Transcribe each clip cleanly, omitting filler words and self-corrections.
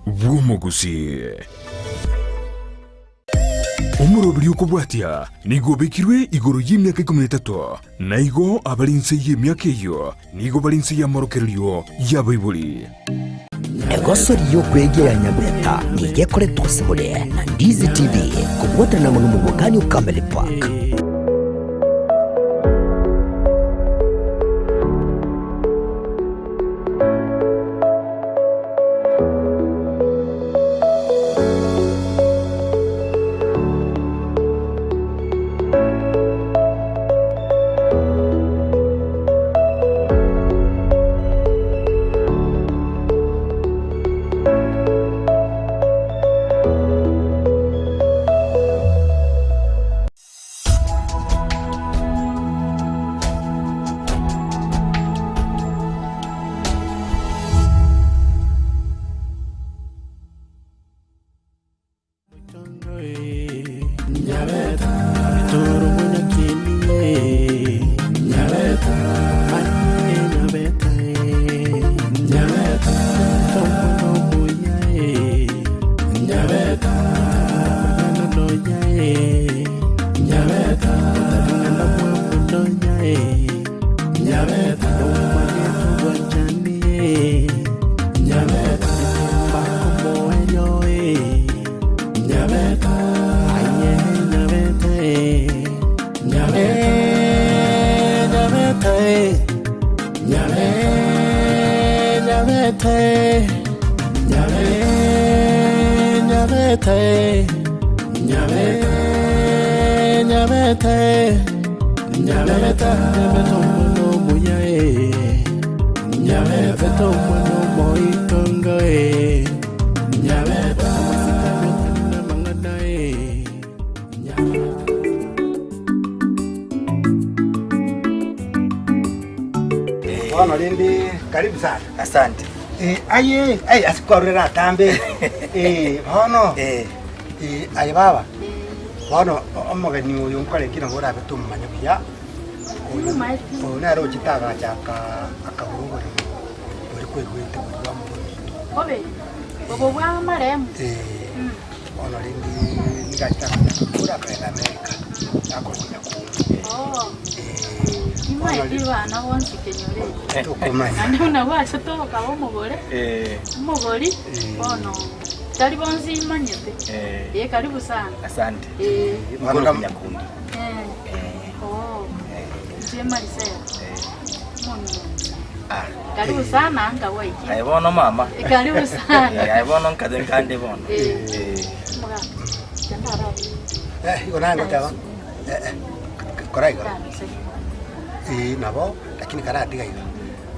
bw'omogusii. Omoroberi okobwatia nigo obekirwe igoro y'emiaka ikomi na etato, na igo abare inse y'emiaka eyio nigo bare inse y'amorokererio y'abaibori. Egosori y'okwegia ya Nyabeta nigo ekoretwa ase more na Ndizi TV kobwatana amo nomogwekani o Camely Park. Bono rende karibu sana. Asante. Eh, aye, aye ase kwarurera atambe. Eh, bono. Eh. Eh, aye baba. Bono omogeni oyo nkore ki nabo orabe tomomanye buya. Oyo oyo nere ochete agacha aka akagora oboremo bori kwaigwete bori bwa mogondo. Bobe, obo bwa amaremo. Eh, bono rende nigo achete agacha akagora akagenda America, akorwa Nyakundi. Oo. Eh, Nimaeti bana bonsi kenyoro eke. tokomanya. Naende buna gwachete okaba omogore, Eh. omogori, bono tari bonsi imanyete. Eh. Eh, karibu sana. Asante. Eh. Mkoro Nyakundi. Eh. Eh. Oo. Inche Marisela. Eh. Omong'ina. Ah. Karibu sana anga gwaikire. Aye bono mama. Eh, Karibu sana. Eh, aye bono nkaze nkande bono. Eh. Eh. Omogaka, genda arabe. Eh, igo naye ngoteba, eh, eh, kora iga. Ee, nabo, lakini karatiga iga.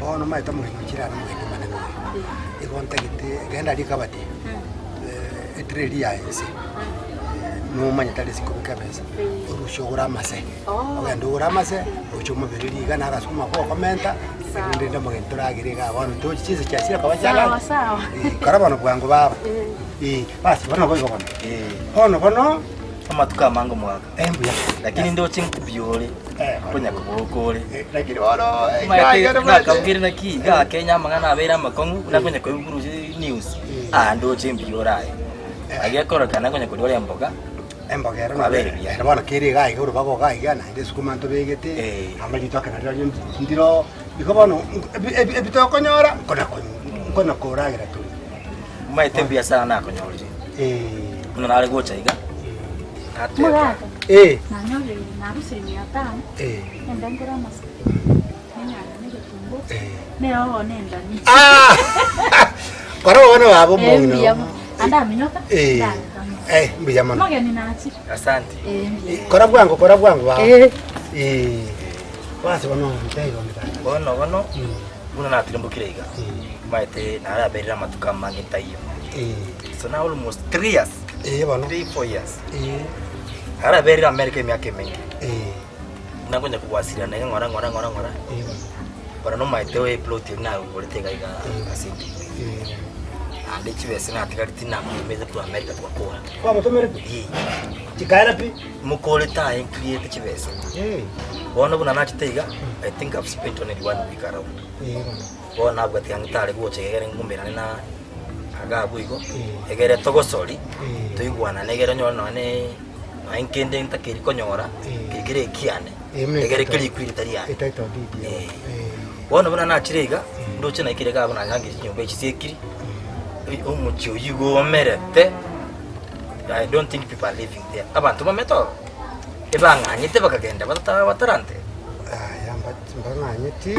Bono omanyete omogeni ochire are omogeni omonene oyo. Igo ntagete, genda aria ekabati, eh, etray eria yaye inse, nomanyete aria ase nkobeka ebesa, orusie ogore amase. Ogende ogore amase, oche omobererie iga na agasukuma gokomenta, erinde rende omogeni toragere igaa bono tochi chinsa chiachire koba chia Sawa lunch. sawa. Eh, kora bono bwango baba. Eh, basi bono boigo bono. Bono bono. Amatuko amange omwaka. Eh, mbuya. Lakini ndoche nkubiore, Eh, konya koboka ore. Eh, lakini bono eh, Omanyete iga iga nakabugire naki iga Kenya amang'ana abeire amakong'u buna konya koigwa korwa news. Ah ndoche mbiore aye. Agekorokana konya koria ore emboga. Emboga ero Kwabere nabo buya. ero bono kere iga iga orobago iga iga naende esukuma ntobegete, Eh. amo ritoke nario riria ndiro, igo bono ebi- ebi- ebi tokonyora nkona ko nkona koragera tore. Omanyete mbuya sana nakonyorire. Eh. Buna nare gocha iga, nateba. Mogaka, Eh. nanyorire narusire mia tano, Eh. ngende ngore amasaka, nenyanya na egetunguo, Eh. neogo na endania. Ah! Kora bono baba Eh, omong'ina. mbuya mono. Ande aminyoka, Eh. ndagotama. Eh, mbuya mono. Omogeni nachire. Asante. Eh, mbuya. Kora bwango, kora bwango baba. Eh. Eh. Basi bono ntaiyo onde tata. Bono bono, buna natirimbokire iga, omanyete naraberire amatuko amange ntaiyo. Eh. So now almost 3 years. Eh, bono. 3 4 years. Eh. Naraberire America emiaka emenge. Eh. Buna nkonya kobwasirana iga ng'ora ng'ora ng'ora ng'ora. Eh, bono. Bono nomaete oe eplot eria nagorete iga iga ase inde. Eh. Naende chibesa natigareti namotomete korwa America twakora. Kwamotomerete? Ee. Chikaera pi? Mokorete aye ncreate chibesa. Eh. Bono buna nachete iga, I think I've spent only one week around. Eh, bono. Bono nabwate ang'e tare gocha iga ekero nkomerane na. iga abwo igo, egere togosori, toigwanane egere onyore nonye ne nonye nkende ntakeri konyora, keri kere ekiane, egere keri ekwiri tari yane. Eh. Bono buna nachire iga, ndoche naikire iga abwo nanyangire chinyomba echi chiekiri, omochie oyio igo omerete, I don't think people are living there. Abanto bamete ororo, ebang'anyete bakagenda batata batarantebia. Yaya mbang'anyeti.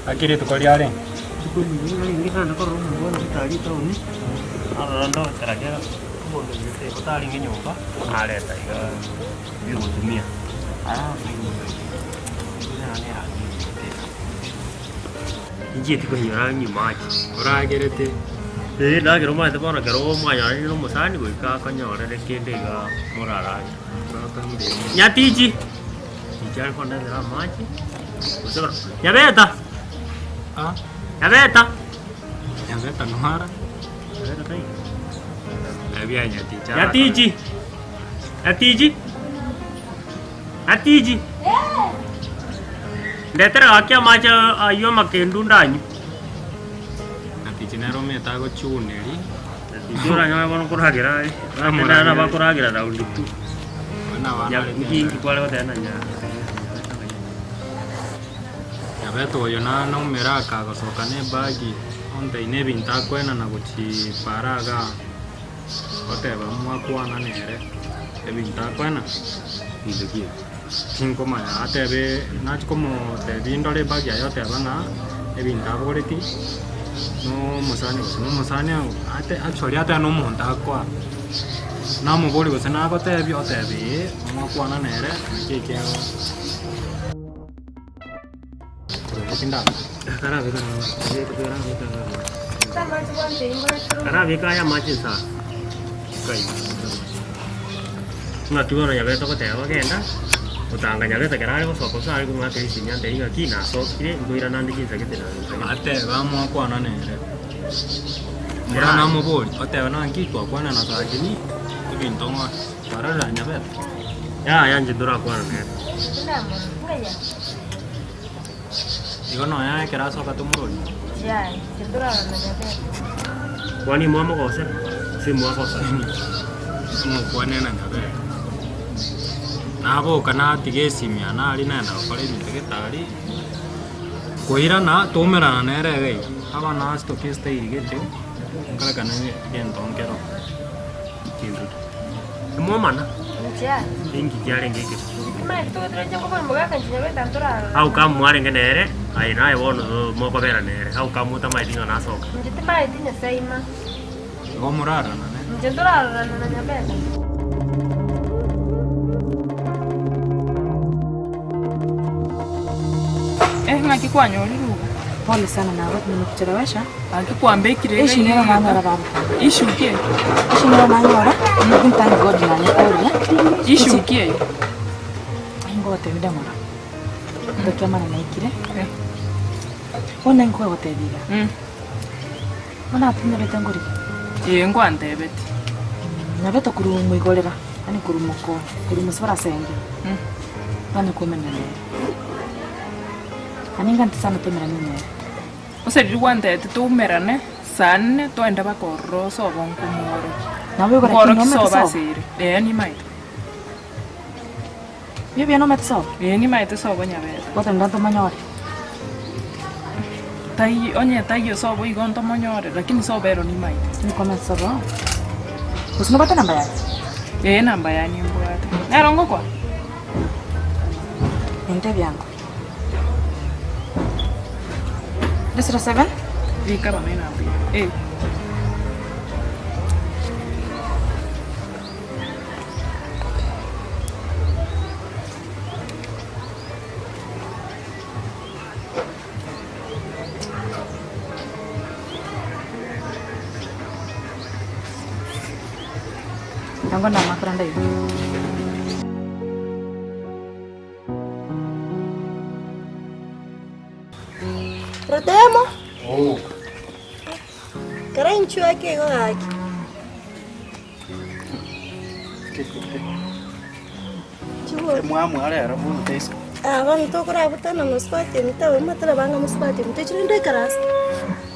Gaki rituko riarenge. Inchieti koinyora nyuma ache. Oragerete. Ee ndagera omanyete bono ekero mwanyoranire na omosani goika akonyorere kende iga morarage. Nyatichi! Tichi are kondetera amache, gose oro Nyabeta! Ah? Nyabeta! Nyabeta noara. Nyabeta taiyo? Ebia nyatichi arakore. Nyatichi! Nyatichi! Nyatichi! Ndetera gaki amache ayio amakendu ndanywe. Nyatichi nere omanyete agochuneria. Nyatichi oranyore bono nkoragera are, nere nabo akoragera round two. Inki inki kware goteba na nya Nyabete oyo naumera akagosoka nebagi ontebia nebinto akoenana gochia para igaa. Oteba mwakwana nere ebinto akoena, Binto ki ebi? Tinkomanya, atebe nachia komotebia ndore ebag yaye oteba ng'a ebinto abogoretie na omosani gose na omosani ogo ate actually ateba na omonto akoa. Namoboria gose nagotebia oteba ee, mwakwana nere naki ekiagera. Karabeka aya amache inse aa, kaiga. Ng'aki bono Nyabete ogoteba genda, gotanga Nyabete ekero are gosoka gose are kong'aka esimi antebie ng'aki nasokire nkoirana ande chinsa gete na nsa gete. Atebe amwakwana nere, mbura namoboria, oteba naki twakwana na Sagini, ebinto ng'a twarorera Nyabete. Yaya inche ntorakwana nere. Igo nonya ekero asoka tomorori. Kwani mwamogosera? Gose mwagosana? Ng'okwane na Nyabere. Naboka natiga esimi ane aria naenda gokora ebinto gete aria, koirana twaumerana nere iga iga, aba nastoka estyle gete, nkorekana egento nkero. Kende ki? Timomana? Ninki kiarenge ekebe? How come mwarenge nere, aye naye bono mokobera nere, how come otamaeti ng'a nasoka? Igo morarana nere. Eh, ng'aki kwanyorire iga? Pole sana nawe nimekuchelewesha. Gaki kwambekire iga Issue nero iga. nanyora baba. Issue ki eye? Issue nero nanyora, lakini thank God nanyekorire. Issue ki eye? Ingogotebia nde ng'ora. Ndokia amang'ana naikire. Eh. Bono nkogotebia iga. Bono atinyorete ngorige. Ee nkwantebetie. Nyabete korwa moigorera, yaani korwa moko, korwa mosibore ase ense. Tanya komenana nere. Naende inganche sana tomerane nere. Gose riria gwantebetie toumerane saa nne twagenda mpaka ororo sobo nkomworokia. Nabo igoro lakini Nkoorokia nomete sobo sobo. ase ere. Ee nimaete. Buya buya nomete sobo? Ee nimaete sobo nyabete. Goteba ntomonyore. Tai onye taiyo sobo igo ntomonyore lakini sobo ero nimaete. Nikomete sobo? Gose nobwate enamba yaye? Ee enamba yaye nimbwate. Nero ngokwa? Nintebie ango. 07. Rika mama enamba eye. Eh. Tiga namakora ndaiga. Rotemo. Oh. Kara inchuo ake igo gaki. Emwamu arero buna taiso. Ah, bono tokorabutana mosubati ominto abwo matara banga mosubati ominto chire inde ekarasi.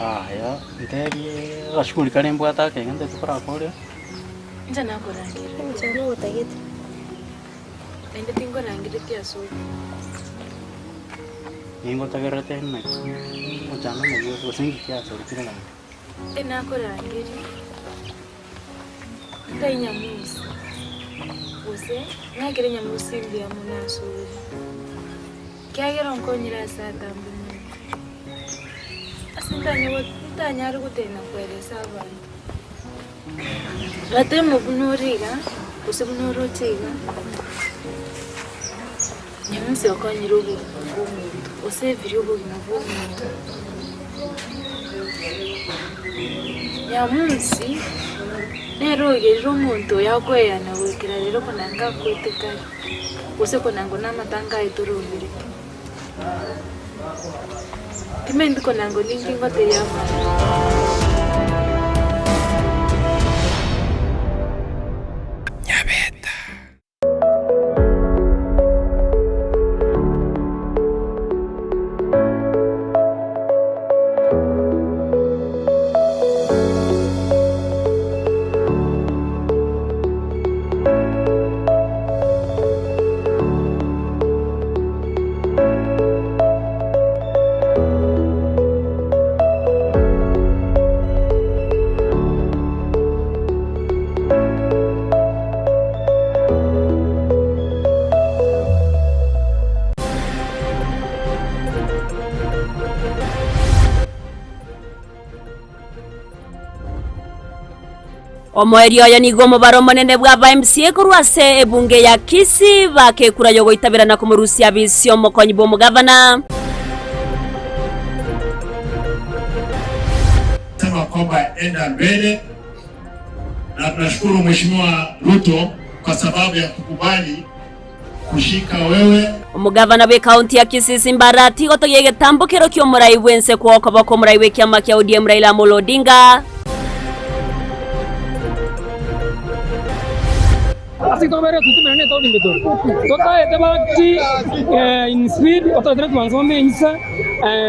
Aya, ntebie agashughuli kare mbwate akenge ntete korakore. Inche nakorangeria. Inche nogotagete. Naende tinkorangeretie ase obobe. Ningotagererete naki mochando naki gose nki kiasorokire naki. Enakorangeria. Nkai nyamusi, gose ng'akere nyamusi mbuya mono asore, ekiagera onkonyire ase atambe mono. Ase ntanye ntanyare gotenena koeresa abanto. Ratemo buna ore iga, gose buna oroche iga, nyamusi okonyire obogima bwa omonto, osevirie obogima bwa omonto. Nyamusi nere ogerire omonto oyo akoeyana goikera rero konanga akwete kare, gose konango namatanga aye toroberete. Timanyeti konango ninki ngotebia abanto. Nyabeta. Omoerio oyo nigo omobaro omonene bw'aba MCA korwa ase ebunge ya Kisii bakekura yogoitabera na komorusia abisi omokonyi bw'omogavana. Sema kwamba enda mbele na tunashukuru Mheshimiwa Ruto kwa sababu ya kukubali kushika wewe. Omogavana bw'ekaunti ya Kisii Simba Arati gotogia egetambo kero ki'omorai bw'ense kw'okoboko omorai bw'ekiama kia ODM Raila Amolo Odinga. Ase tobere tutumere ne etaoni mbetore. Totaete bati in speed otoetere transformer ensa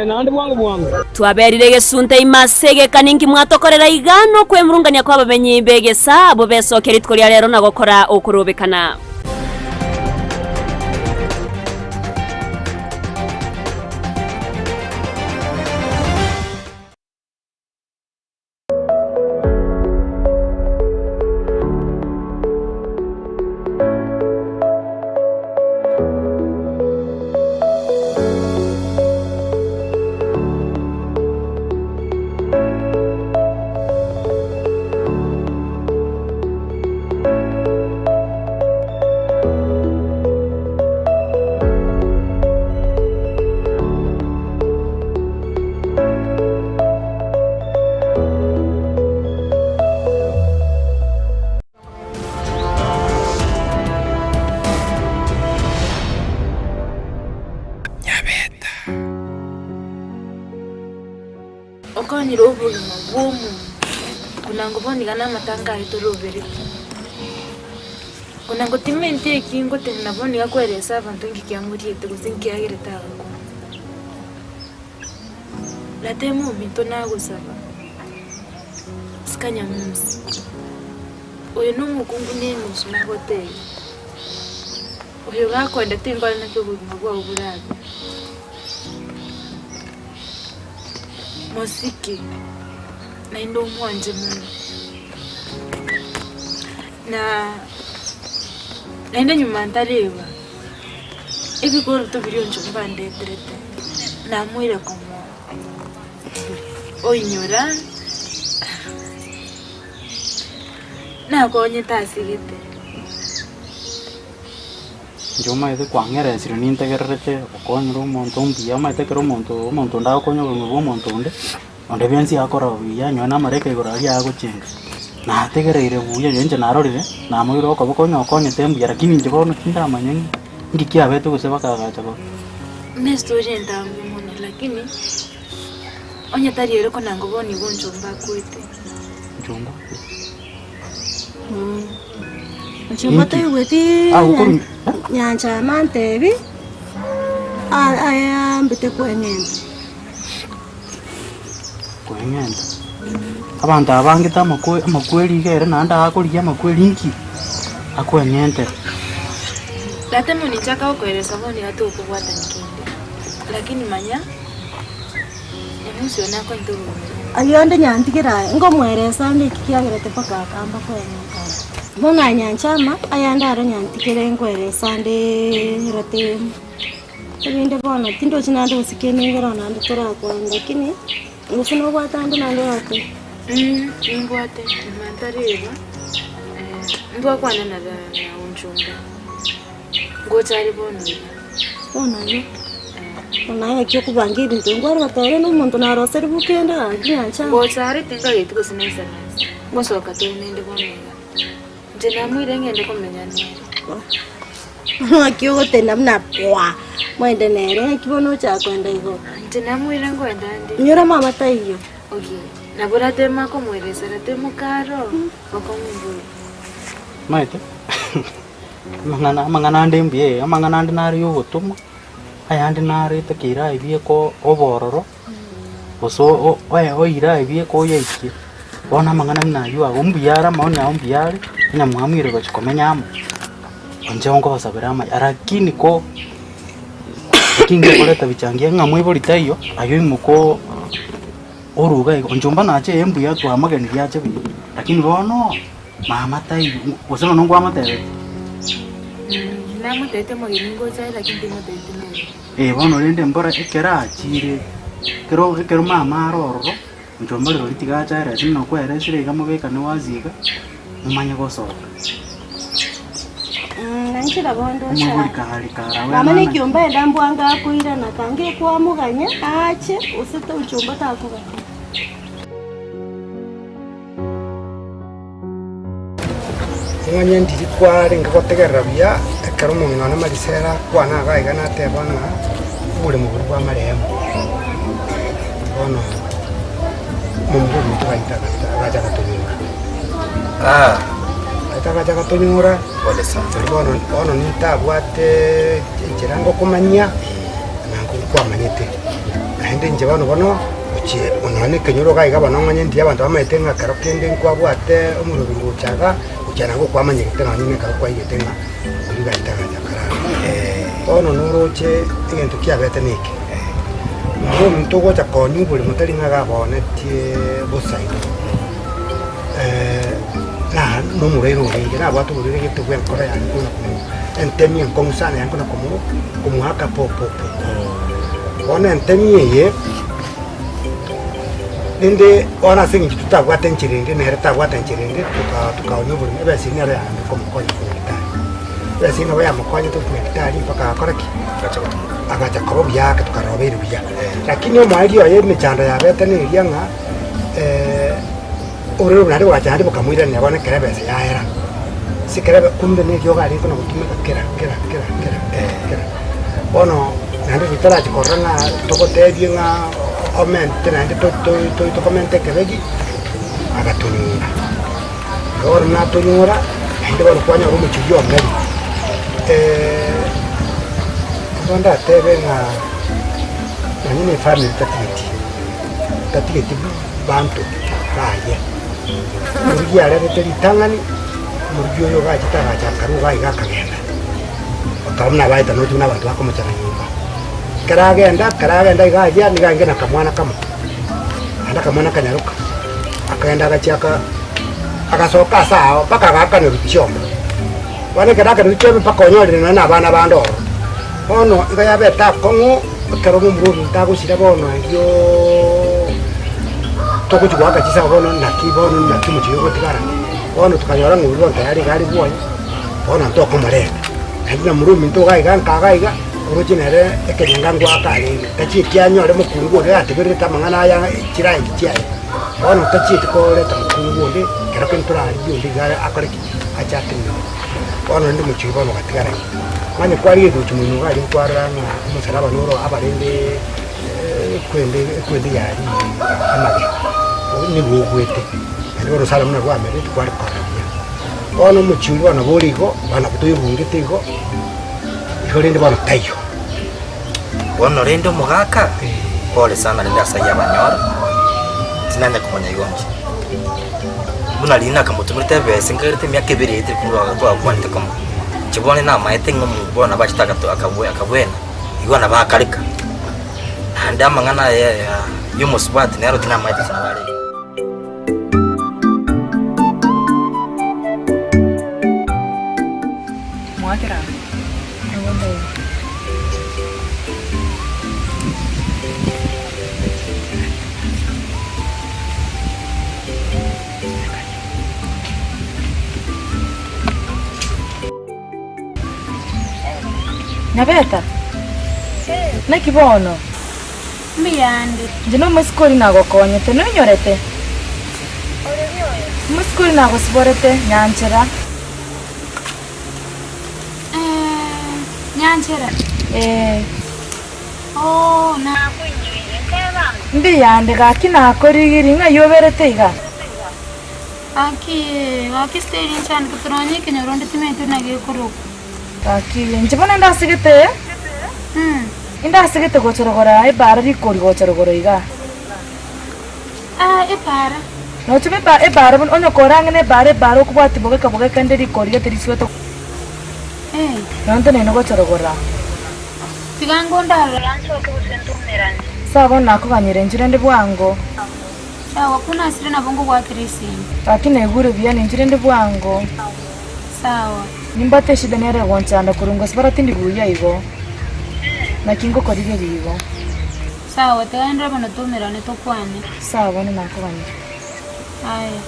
naende bwango bwango. Twaberire egesunte ime ase egeka ninki mwatokorera iga nokwemurungania kw'abamenyi b'egesaa abwo besokia rituko ria rero na gokora okorobekana. Okonyire obogima bw'omonto, konango bono iga namatanga aye torobereti. Konango timenti eki ngotenena bono iga kweresa abanto nki kiangoriete gose nki kiagerete agakwa. Natema ominto nagosaba, sika nyamusi, oyo nomokungu nenusu nagotebia, oyo gakoenda tinkore naki obogima bwao borabe. Mosike, naende omwanche mono, na naende nyuma ntareba, ebikoroto biria onchwe mbandeterete, namoire komoa, oinyora, nakonyete asegete. Inche omanyete kwang'eresire nintegererete gokonyera omonto mbuya, omanyete ekero omonto omonto onde agokonya obogima bwa omonto onde, onde bwensi akora buya nonye na amareko igoro aria agochenga. Nategereire buya oyo inche narorire, namoire okoboko onye okonyete mbuya lakini inche bono tindamanya ng'a inki kiabete gose bakagacha bobe. Nestory entambe mono lakini onye tari ere konanga bono igo nchomba akwete. Nchomba akwete. Nchomba toigweti Ah, okorwa- nyancha amantebi aambete kweng'enta. Kweng'enta. Abanto aba bangete amakwe amakweri iga ere naende agakorigia amakweri inki? Akweng'entere. Tata moninchaka gokoeresa bono iga tokobwatani kende, lakini manya nyamusi one akonyete obogima. Ayio ande nyantigere aye, nkomoeresa ande eki kiagerete mpaka akamba kweng'enta aya. Bono anyanche ama, ayande aro nyantigere nkoeresa ande ratemo. Erinde bono tindochi naende gose kende nkero naende torakwane lakini gose nobwate ande naende orakore. Nimbwate nyuma ntareba ntwakwana na na onchumba ngocha are bono iga. Bono iga, bono aye naki okobanga ebinto nkware goteba rende omonto naroseri bokende gaki nyancha. Ngocha are tingageti gose naisananse, ngosoka tore naende bono iga. Inche namoire ngende komenya nere. Ng'aki ogotenda buna pwa, mwende nere, ng'aki bono ochaka koenda igoro. Inche namoire nkoenda nde. Inyora mama taiyo. Okay, nabo ratema komoeresa ratema karo bokong'u mboro. Omanyete, amang'ana amang'ana ande mbuya eh, amang'ana ande nare ya ogotomwa, ayande nare etakeire aye ko obororo. Gose oire aye koyaikia, bono amang'ana buna aywo ago mbuya are amaoni ao mbuya are, onye mwamuire gochia komenya amo, inche nkobasabera amaya lakini ko lakini ngekoreta bichangia ng'a moibori taiyo, aywo imoka oruga igo, inche mba nache ee mbuya twamogenirie ache buya, lakini bono mama taiyo, gose nonya nkwamotebetie. Namotebetie omogeni ngocha aye lakini timotebetie nere. Ee bono rende mbora ekero achiire, ekero ekero mama are ororo, inche omorero oria tiga ache aerese buna okweresire iga mobekane wazi iga, momanye gosoka. Nainche nabo ndoche Omoibori kare kare Mama awe nekiomba enda mbwango akoirana kange kwamoganya aache gose tochomba takoganya. Omanye ndiri kwarenge gotegerera buya ekero omong'ina one Marisela akwana iga iga nateba ng'a oboremo boria bwa marehemu bono momura ominto gaita agacha agatonyora. Gaita agacha agatonyora, riria bono bono nintabwate enchera ngokomanyia na nkokwamanyete. Naende inche bono bono. Gochia nonya na ekenyoro iga iga bono ng'onye ndiria abanto bamaete ng'a ekero kende nkwabwate omorobi gocha iga, gochia naende okwamanyerete nonya na ekero kwaigete ng'a oria gaeta agacha akarara. Bono noroche egento kiabete neke, nonye omonto ogocha konywa oboremo tari ng'a iga abonetie bosa igo, na nomorwaire orenge, nabwate oborwaire gete bwa enkoro yane kona komo entemi enkong'u sana yane kona komo komoaka po po po. Bono entemi eye, rende bono ase eng'encho totabwate enchera ende nere tabwate enchera ende, toka tokaonia oboremo, ebesa eyio nero yarenge komokonya korwa nyagetari. Ebesa eyio nabo yamokonyete korwa nyagetari mpaka agakora ki? Agacha koba buya ake tokarora obeire buya. Lakini omoerio oye emechando yabete neria ng'a ororo naende bogacha naende bokamoirania bono ekero ebesa yaera. Ase ekero ebe kumbe na eriogo arenge kona gotumeka kera kera kera kera kera kera. Bono naende totarachia korora ng'a togotebie ng'a omente naende to to to tokomente ekebegi, agatonyora. Igo bono natonyora, naende bono kwanyora omochie oyio omeri. Nigo ndatebe ng'a nonye na efamiri tatigeti, tatigeti banto baye. Omorugi arerete ritang'ani, omorugi oyo ogachete agacha akarua iga iga akagenda, akaba buna abaete nochi buna abanto bakomochera nyomba. Ekero agenda, ekero agenda iga aria, nigo arenge na akamwana kamo, naende akamwana akanyaroka, akagenda agachia aka agasoka ase ao mpaka agaakanerwa chiombe. Bono ekero aakenerwa chiombe mpaka onyorire nonya na abana bande ororo. Bono igo yabete akong'u ekero momura ominto agosira bono erioooo togochia goaka chinsaga bono naki bono naki omochie oyo ogotigara, bono tokanyora ng'a oywo bono tayari iga are bwoye, bono ntokomoreta. Naende na momura ominto iga iga nka iga iga, oroche nere ekenyenga ngoaka arenge, tachieti anyore mokungu oria oyatebererete amang'ana aya chiraidi chiaye. Bono tachieti koreta mokungu onde, ekero kende torarigie onde iga akore ki? Ache atenene. Bono rende omochie oyio bono ogatigara iga. Manya kwarigia gochia moino iga aria kwarora ng'a omosalaba noro abarende ekwende ekwende yariire amabe, nigo ogwete, naende orosana buna rwamerete kware korora buya. Bono omochie oyio bono bore igo, bono nabo toyobungete igo, igo rende bono taiyo. Bono rende omogaka, pole sana rende ase ayio abanyora, tinanya komanya igo inche. Buna riria nakamotomerete ebesa nkagerete emiaka ebere yaetire korwa twakwanete komo, inche bono namaete ng'a omonto bono nabo achete agato akabwe akabwena, igo nabo akareka. Naende amang'ana aya ya omosubati nero tinamaete gose nabo arenge. Mwakera. Nyabeta, naki bono? Mbuyande. Inche nomoiseke oria nagokonyete, noinyorete? Omoiseke oria nagosiborete, nyanchera. Eeh, nyanchera. Ee. Oo, nakoinyoire, teba ng'a. Mbuyande, gaki nakorigirie, ng'ai oberete iga? Gaki, gaki steri nchandeke toronye ekenyoro onde timanyeti buna gekorokwa. Gaki, inche bono indasegete, indasegete gocha rogoro aa ebaara rikori gocha rogoro igaa. Ah, ebaara. Noche eba ebaara buna onye kore ang'e na ebaara ebaara okobwatia bogeka bogeka ende rikori gete risuete. Eh. Nonya nteneine gocha rogoro aa. Tiga ngondarore ansoke gose ntumerane. Sawa bono nakoganyire inche rende bwango. Sawa, buna asire nabo ngogwakera esimi. Gaki naigure buya ninche rende bwango. Sawa. Nimbwate eshida nere egonchanda korwa ngosibora tindi buya igo. Naki ngokorigeria igo. Sawa, tiga rende bono toumerane tokwane. Sawa bono nakoganyire. Aya.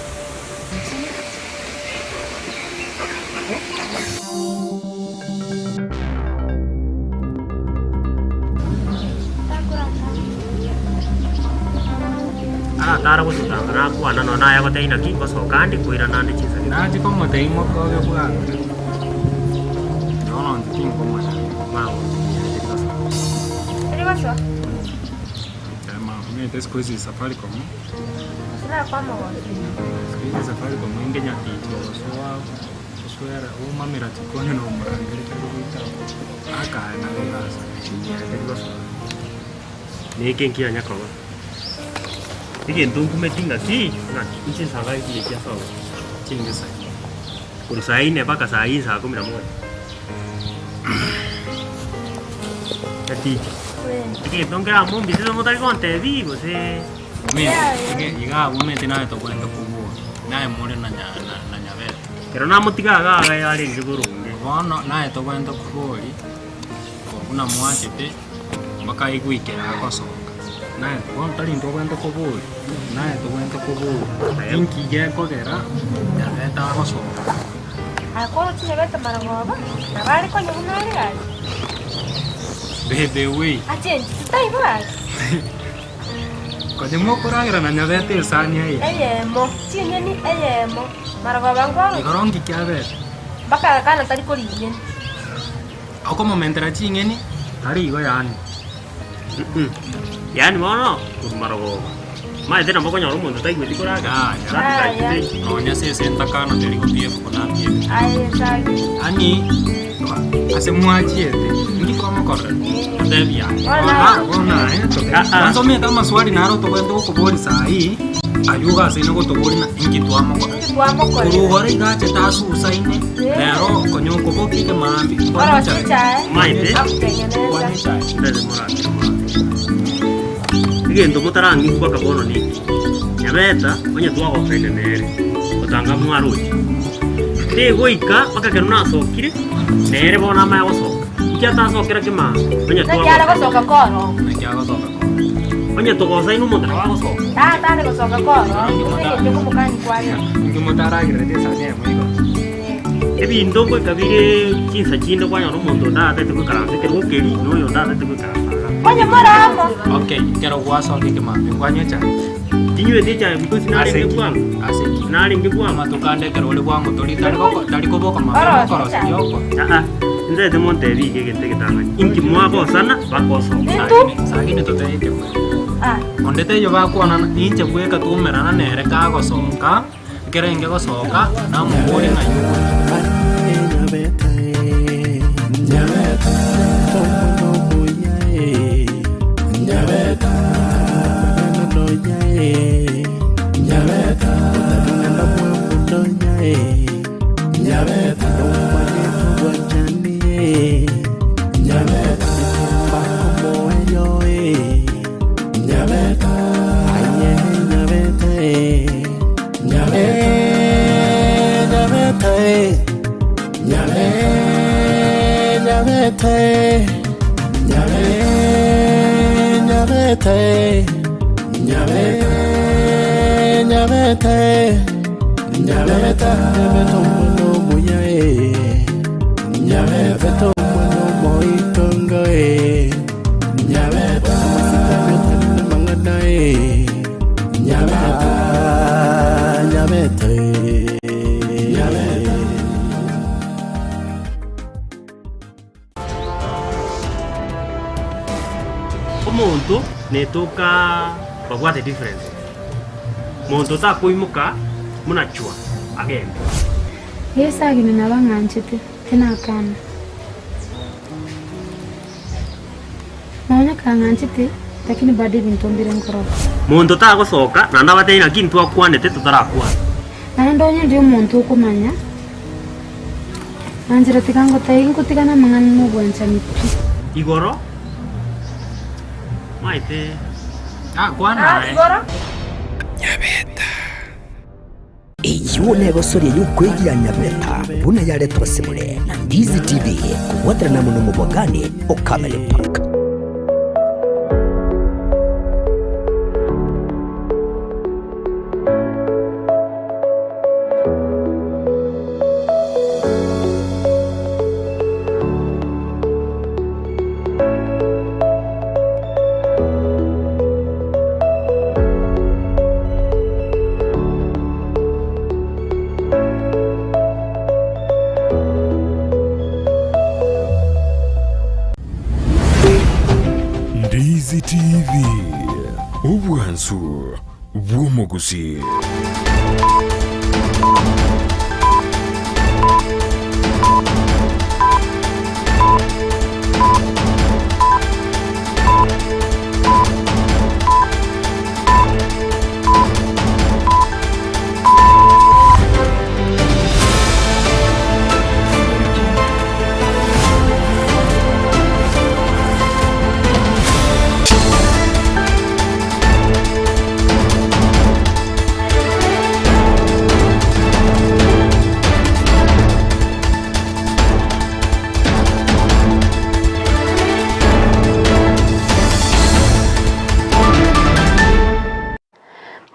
Agatara gosutanga nakwana nonya naye agotebia naki ngosoka ande nkoirana ande chinsa gete. Nachia komotebia mokobe bwango, bono inche tinkomanya magotiga teri gosoa. Omanyete siku hizi Safaricom, siku hizi Safaricom inde nyatichi ogosoa oswera oumamera chikoni na omorangeri tari gocha akaye nabo egasi teri gosoa. Neke nkianya koba egento nkumeti ng'aki ng'a inche nsaga ekiya kia sobo Chingisa. Korwa saa ine mpaka saa hii saa kumi na moja. Eticha. Egento nkeramombisete motari gontebia gose. Iga abwo omanyete naye tobwenerete kobua, naye more na nya- na- na nyabete. Ekero namotiga iga iga yarenge boronge. Bono naye tobwenerete koboria, buna mwachete mpaka aigwikera agosoka. Naye bono tari intwe obwenerete koboria, naye tobwenerete koboria, inki gekogera nyabete agosoka. Aye kworoche nyabete marogoba, nabo are konya buna are gaki. By the way. Ache inche titaibo gaki. Konya mokoragera na nyabete esani eye. Eyemo, chinyeni eyemo, marogoba nkworoche. Igoro nki kiabete? Mpaka agakana tari koria inyeni. Okomomentera ching'eni tari igo yaani. Yaani bono korwa marogoba omanyete nabo okonyora omonto taigweti koragera Yaya. Nonya ase entakana teri gotieka buna atiekete. Ani ase mwachiete inki twamokorera? Totebia aye. Bono aye kwanza omanyete amaswali naro tobwenerete gokoboria saii aywo iga asaine gotoboria ng'a inki twamokorera. Korwa igoro iga achete asusaine rero konya okobokia ekemaambia nkwane echae. Omanyete Nkwane echae. Ndete morake morake. Egento motarang'igwa mpaka bono niki, Nyabeta onye twagokaine nere, gotanga mwaroche. Tegoika mpaka ekero nasokire, nere bono amanye gosoka. Inki atasokera kemambia onye Naki are gosoka koro. Naki agosoka koro. Onye togosaine omonto nabo agosoka. Tata are gosoka koro, ase eng'encho komokani kwane. Inki motaragerereti esani eyemo igo? Ebinto ngoika bire chinsa chinde kwanyora omonto onde atatete goikaransa ekerogo keria, na oyonde atatete goikaransa igaa. Onye more amo. Okay, ekero gwasoka ekemambia nkwanywa echae? Tinyweti echae because narenge bwango. Narenge bwango. Amatuko ande ekero ore bwango tori tari goko tari koboka mapema okorosia rioka. Aa, intaete montebi iga egento egetang'ani. Inki mwagosana bakosoka? Sagini totebe ekemanyererio. Onde taiyo bakwanana, ninche bweka twaumerana nere kagosoka, ekero enge gosoka, namoboria ng'ai ogochia. Omonto netoka babwate difference, monto takoimoka buna chwa agende. Yeso agende nabang'anchete, tinakana. Nonya kang'anchete, lakini bado ebinto mbire nkorora. Monto tagosoka naende abatebie naki ntwakwanete totarakwana. Naende onye ndi omonto okomanya, nanchera tiga ngotebi ngotigane amang'ana na obwanchani pi. Igoro maete kwana aye. Eyio negosoria y'okwegia Nyabeta buna yaretwa ase more na Ndizi TV kobwaterana amo nomobwakani o Camel Park. Ndizi TV, obwansu bw'omogusi.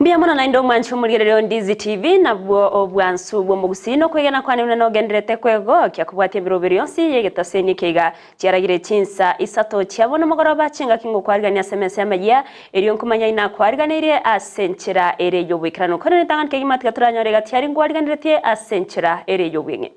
Mbuya mono naende omwanchi omorigereria o Ndizi TV nabwo obwansu bw'omogusii nokwegena kwane buna nogenderete kwegokia kobwatia emeroberi yonsi y'egetaseni eke iga chiaragire chinsa isato chia bono mogoroba chingaki ngokwarigania ase emesa y'amayia erio nkomanya inakwariganeirie ase enchera ere y'oboikeranu korende ritang'ani kegima tiga toranyore egati aria nkwariganeretie ase enchera ere y'obweng'e.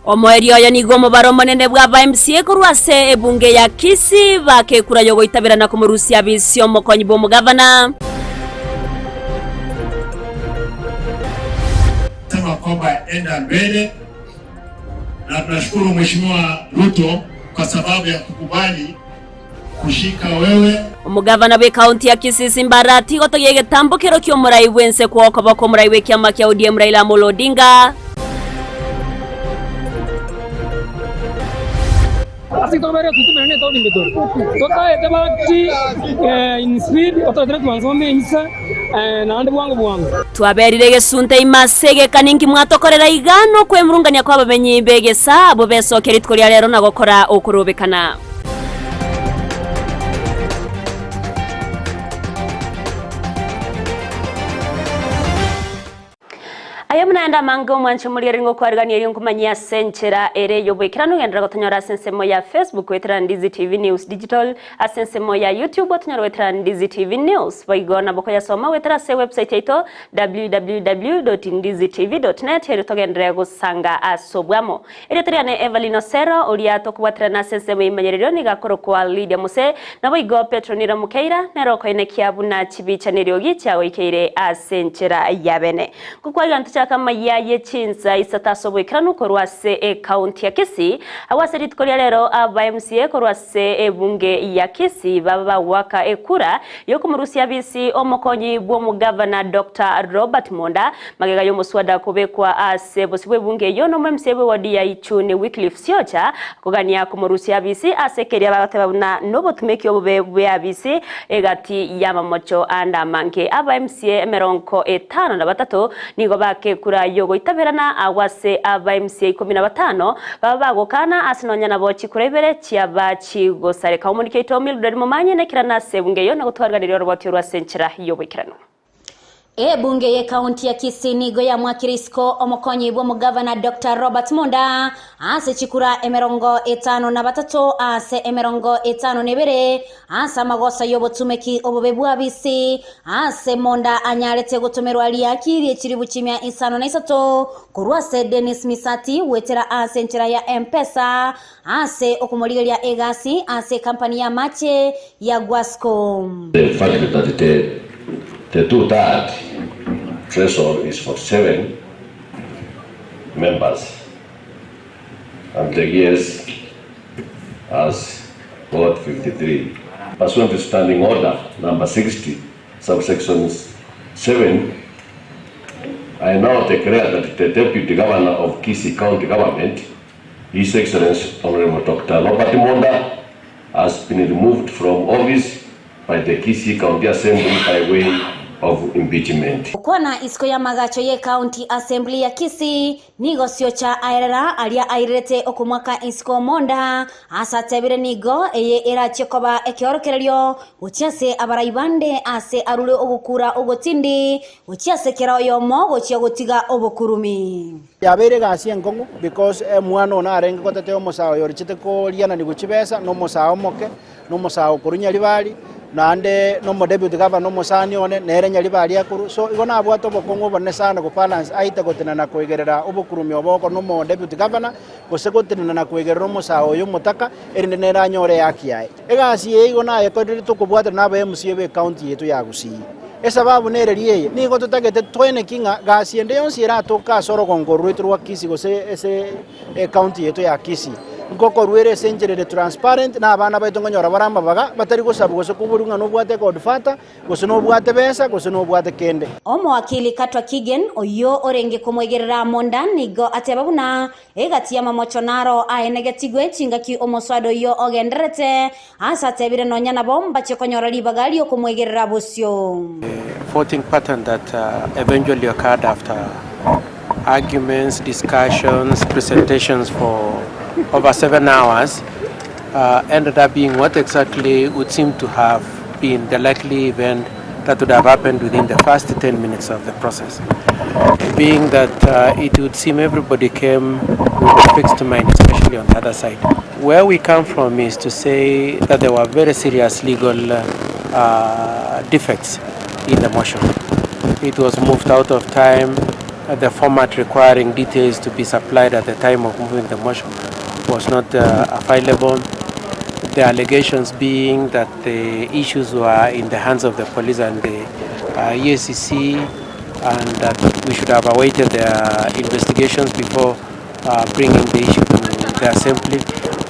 Omoerio oyo nigo omobaro omonene bw'aba MCA korwa ase ebunge ya Kisii bakekura yogoitabera na komorusia abisi omokonyi bw'omogavana. Sema kwamba enda mbele na tunashukuru Mheshimiwa Ruto kwa sababu ya kukubali kushika wewe. Omogavana bw'ekaunti ya Kisii Simba tigotogia egetambokero ki'omorai bw'ense kw'okoba kw'omorai bw'ekiama kia ODM Raila Amolo Odinga. Ase tobeire tutumire ne etaoni mbetore totaete bakti in speed otoetere transformer ensa naende bwango bwango. Twaberire egesunte ime ase egeka ninki mwatokorera iga nokwemurungania kw'abamenyi b'egesaa abwo besokia rituko ria rero na gokora okorobekana. Aye buna. naende amange omwanche omorigereria ngokwarigania erio nkomanyie ase enchera ere y'oboikeranu genderera gotonyora ase ensemo ya Facebook goetera Ndizi TV News Digital ase ensemo ya YouTube otonyore goetera Ndizi TV News boigo nabo koyasoma goetera ase ewebsite yaito www.ndizitv.net erio togenderere gosanga ase obwamo. Erieta riane Evelyn Osero, oria tokobwaterana ase ensemo y'emenyerero nigo akorokwa Lydia Mose, naboigo Petro Nira Mukeira nere okoenekia buna chibicha neriogi chiagoikeire ase enchera ya bene. Ngokwaiga ntochake amayia ye chinsa isato ase oboikeranu korwa ase ecounty ya Kisii, agwo ase rituko ria rero aba MCA korwa ase ebunge ya Kisii baba bagoaka ekura yokomorusia abisi omokonyi bw'omogavana Doctor Robert Monda Magega y'omoswada kobekwa ase bosio bw'ebunge eyio nomo-MCA bw'ewodi ya Ichuni Wycliffe Siocha kogania komorusia abisi ase keria bagoteba buna nobotumeki obobe bw'eabisi egati y'amamocho ande amange. Aba-MCA emerongo etano na batato nigo bakekura y'ogoitaberana agwo ase aba-MCA ikomi na batano baba bagokana ase nonya nabo chikura ibere chiaba chigosareka. Omoniki oito Mildred Momanyi nekerana ase ebunge eyio na gotwariganiria oroboti orwo ase enchera y'oboikeranu. Ebunge y'ekaunti ya Kisii nigo yamwakire isiko omokonyi bw'omogavana Doctor Robert Monda ase chikura emerongo etano na batato ase emerongo etano na ebere ase amagoso y'obotumeki obobe bw'abisi ase Monda anyarete gotomerwa riaki rie chiribu chimia isano na isato korwa ase Dennis Misati goetera ase enchera ya M-Pesa ase okomorigeria egasi ase ekampani y'amache ya Guasco. The fact that the the two-third threshold is 47 members and the GS has got 53. Pursuant to Standing Order number 60, subsection 7, I now declare that the Deputy Governor of Kisii County Government, His Excellency Honorable Dr. Robert Monda, has been removed from office by the Kisii County Assembly by way of impeachment. Gokwana isiko y'amagacho y'Ecounty Assembly ya Kisii nigo Siocha aerera aria airerete okomwaka isiko Omonda ase atebire nigo eye erachie koba ekeorokererio gochia ase abarai bande ase arure ogokura ogotindi gochia ase kera oyomo gochia gotiga obokurumi. Yabeire egasi enkong'u because omwana one arenge gotetea omosae oyo orichete koriananigwa chibesa na omosae omoke, na omosae okorwa Nyaribari, naende na omodeputy governor omosani one nere Nyaribari akorwa. So igo nabwate obokong'u obonene sana gobalance aite gotenena koigerera obokurumi obo oko na omodeputy governor, gose gotenena na koigerera omosae oyo omotaka, erinde nere anyore ehaki yaye. Egasi eye igo nayekorire tokobwatana na aba MCA be county yaito ya Gusii. Esababu nereri eye, nigo totagete toeneki ng'a gasi ende yonsi eratoke ase orogongo oro rwaito rwa Kisii gose ase ecounty yaito ya Kisii, nkokorwa ere ase enchera ere transparent na abana baito nkonyora bare amabaga batari gosabwa gose koborwa ng'a nobwate egodfather, gose nobwate besa, gose nobwate kende. Omowakili Katwa Kigen, oyio orenge komoigerera Monda, nigo ateba buna Egati y'amamocho naro aenegetigwe chingaki omoswada oyio ogendererete, aase atebire nonya nabo mbachie konyora ribaga ri'okomwegerera bosio. Voting pattern that eventually occurred after arguments, discussions, presentations for over 7 hours ended up being what exactly would seem to have been the likely event that would have happened within the first 10 minutes of the process. Being that it would seem everybody came with a fixed mind, especially on the other side. Where we come from is to say that there were very serious legal defects in the motion. It was moved out of time. The format requiring details to be supplied at the time of moving the motion was not available. The allegations being that the issues were in the hands of the police and the uh, EACC and that we should have awaited their investigations before uh, bringing the issue to the assembly.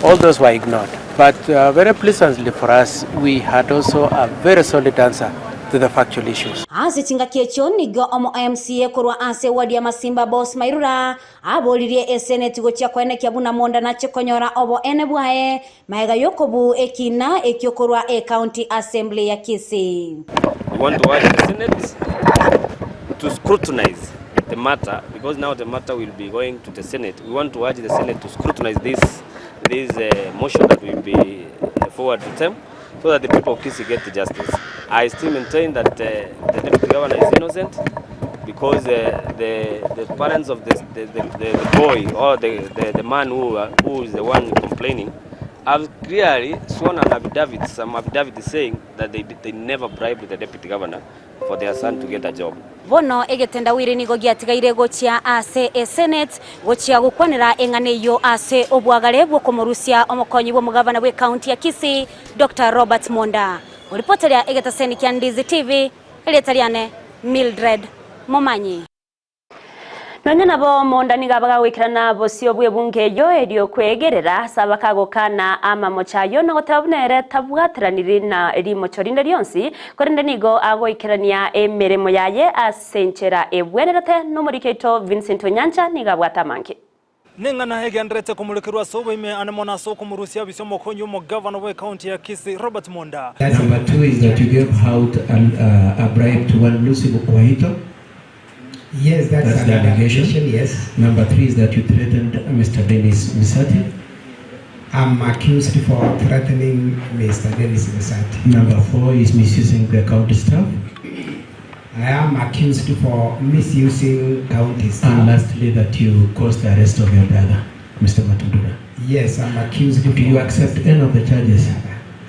All those were ignored. But uh, very pleasantly for us, we had also a very solid answer to the factual issues. Ase chingaki echio nigo omo MCA korwa ase eward ya Masimba Boss Mairura aboririe eseneti gochia koenekia buna monda nache konyora oboene bwaye Magega y'okobuu ekiina ekio korwa Ecounty Assembly ya Kisii. We want to urge the Senate to scrutinize the matter because now the matter will be going to the Senate. We want to urge the Senate to scrutinize this, this uh, motion that will be forward to them so that the people of Kisii get justice. I still maintain that uh, the deputy governor is innocent. Because the the parents of the the the the boy or the the the man who who is the one complaining have clearly sworn an affidavit, some affidavit saying that they they never bribed the deputy governor for their son to get a job. Bono egetendawiri nigo giatigaire gochia ase esenate gochia gokwanera eng'ana eyio ase obwagare bw'okomorusia omokonyi bw'omogavana bw'ecounty ya Kisii Doctor Robert Monda. Oripoteria egetaseni kia Ndizi TV, erieta riane Mildred Momanyi. Nonya nabo Monda nigo abagagoikerana bosio bw'ebunge eyio erio kwegerera ase abakagokana amamocho ayio na goteba buna ere tabwateraniri na rimocho rinde rionsi, korende nigo agoikerania emeremo yaye ase enchera ebwenerete. Nomoriki oito Vincent Onyancha nigo abwate amange. Neng'ana egendererete komorekerwa ase oboime ane mono ase okomorusia abise omokonyi omogavana bw'ecounty ya Kisii Robert Monda. Number two is that you gave out a, a bribe to one Lucy Waito. Yes, that's, That's the another allegation. allegation, yes. Number three is that you threatened Mr. Dennis Misati. I'm accused for threatening Mr. Dennis Misati. Number four is misusing the county staff. I am accused for misusing county staff. And lastly, that you caused the arrest of your brother, Mr. Matundura. Yes, I'm accused. Do you accept any of the charges?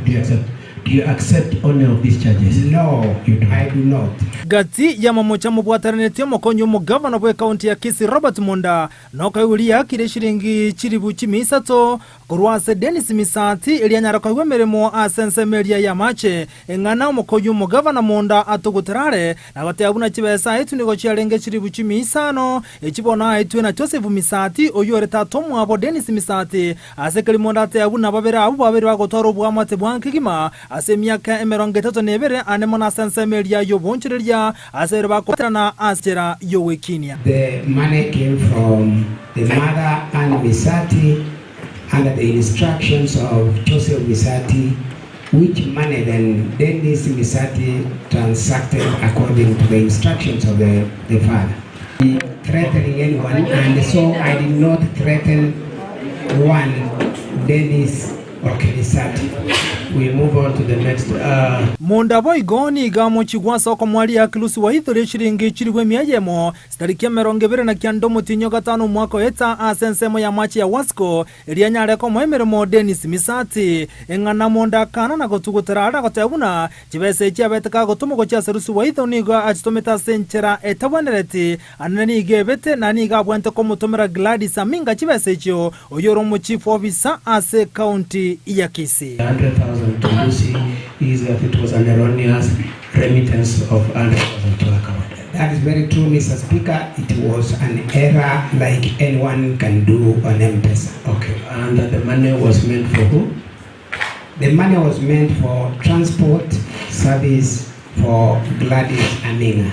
Do you accept? Do you accept any of these charges? No, you do. I do not. Gati y'amamocho amobwateranetie omokonyi omogavana bw'ecounty ya Kisii Robert Monda nokoigwa riakire eshiringi chilibu chimia isato Korwa ase Dennis Misati erio anyare koigwa emeremo ase ensemo eria y'amache, eng'ana omokoyio omogavana monda atogotera are, na goteba buna chibesa aetwe nigo chiarenge chilifu chimia isano, echi bono aetwe na Joseph Misati, oyio ore tata omwabo Dennis Misati. Ase keri monda ateba buna babere abwo babere bagotwara oboamate bwa kegima ase emiaka emerongo etato na ebere ane mono ase ensemo eria y'oboonchoreria, ase ere bakobwaterana ase enchera y'ogwekinia. The money came from the mother Anne Misati under the instructions of Joseph Misati, which money then Dennis Misati transacted according to the instructions of the, the father. Threatening anyone, and so I did not threaten one Dennis Misati. We move on to the next. Uh, Monda boigo nigo amochigwa ase okomoaria Lucy Waithori eshiringi chilifu emia eyemo chitariki emerongo ebere na kianda omotienyi o gatano omwaka oeta ase ensemo y'amache ya Wasco erio anyare komoa emeremo Dennis Misati. Eng'ana monda akana na gotugutera are na goteba buna chibesa echi abete kagotoma gochia ase Lucy Waitho nigo achitomete ase enchera etabwenereti anene nigo ebete na nigo abwenerete komotomera Gladys Aminga chibesa echio oyio ore omochief officer ase ecounty ya Kisii. 100,000 to Lucy is that it was an erroneous remittance of 100,000 to account. That is very true, Mr. Speaker. It was an error like anyone can do on M-Pesa. Okay, and that the money was meant for who? The money was meant for transport service for Gladys Aminga,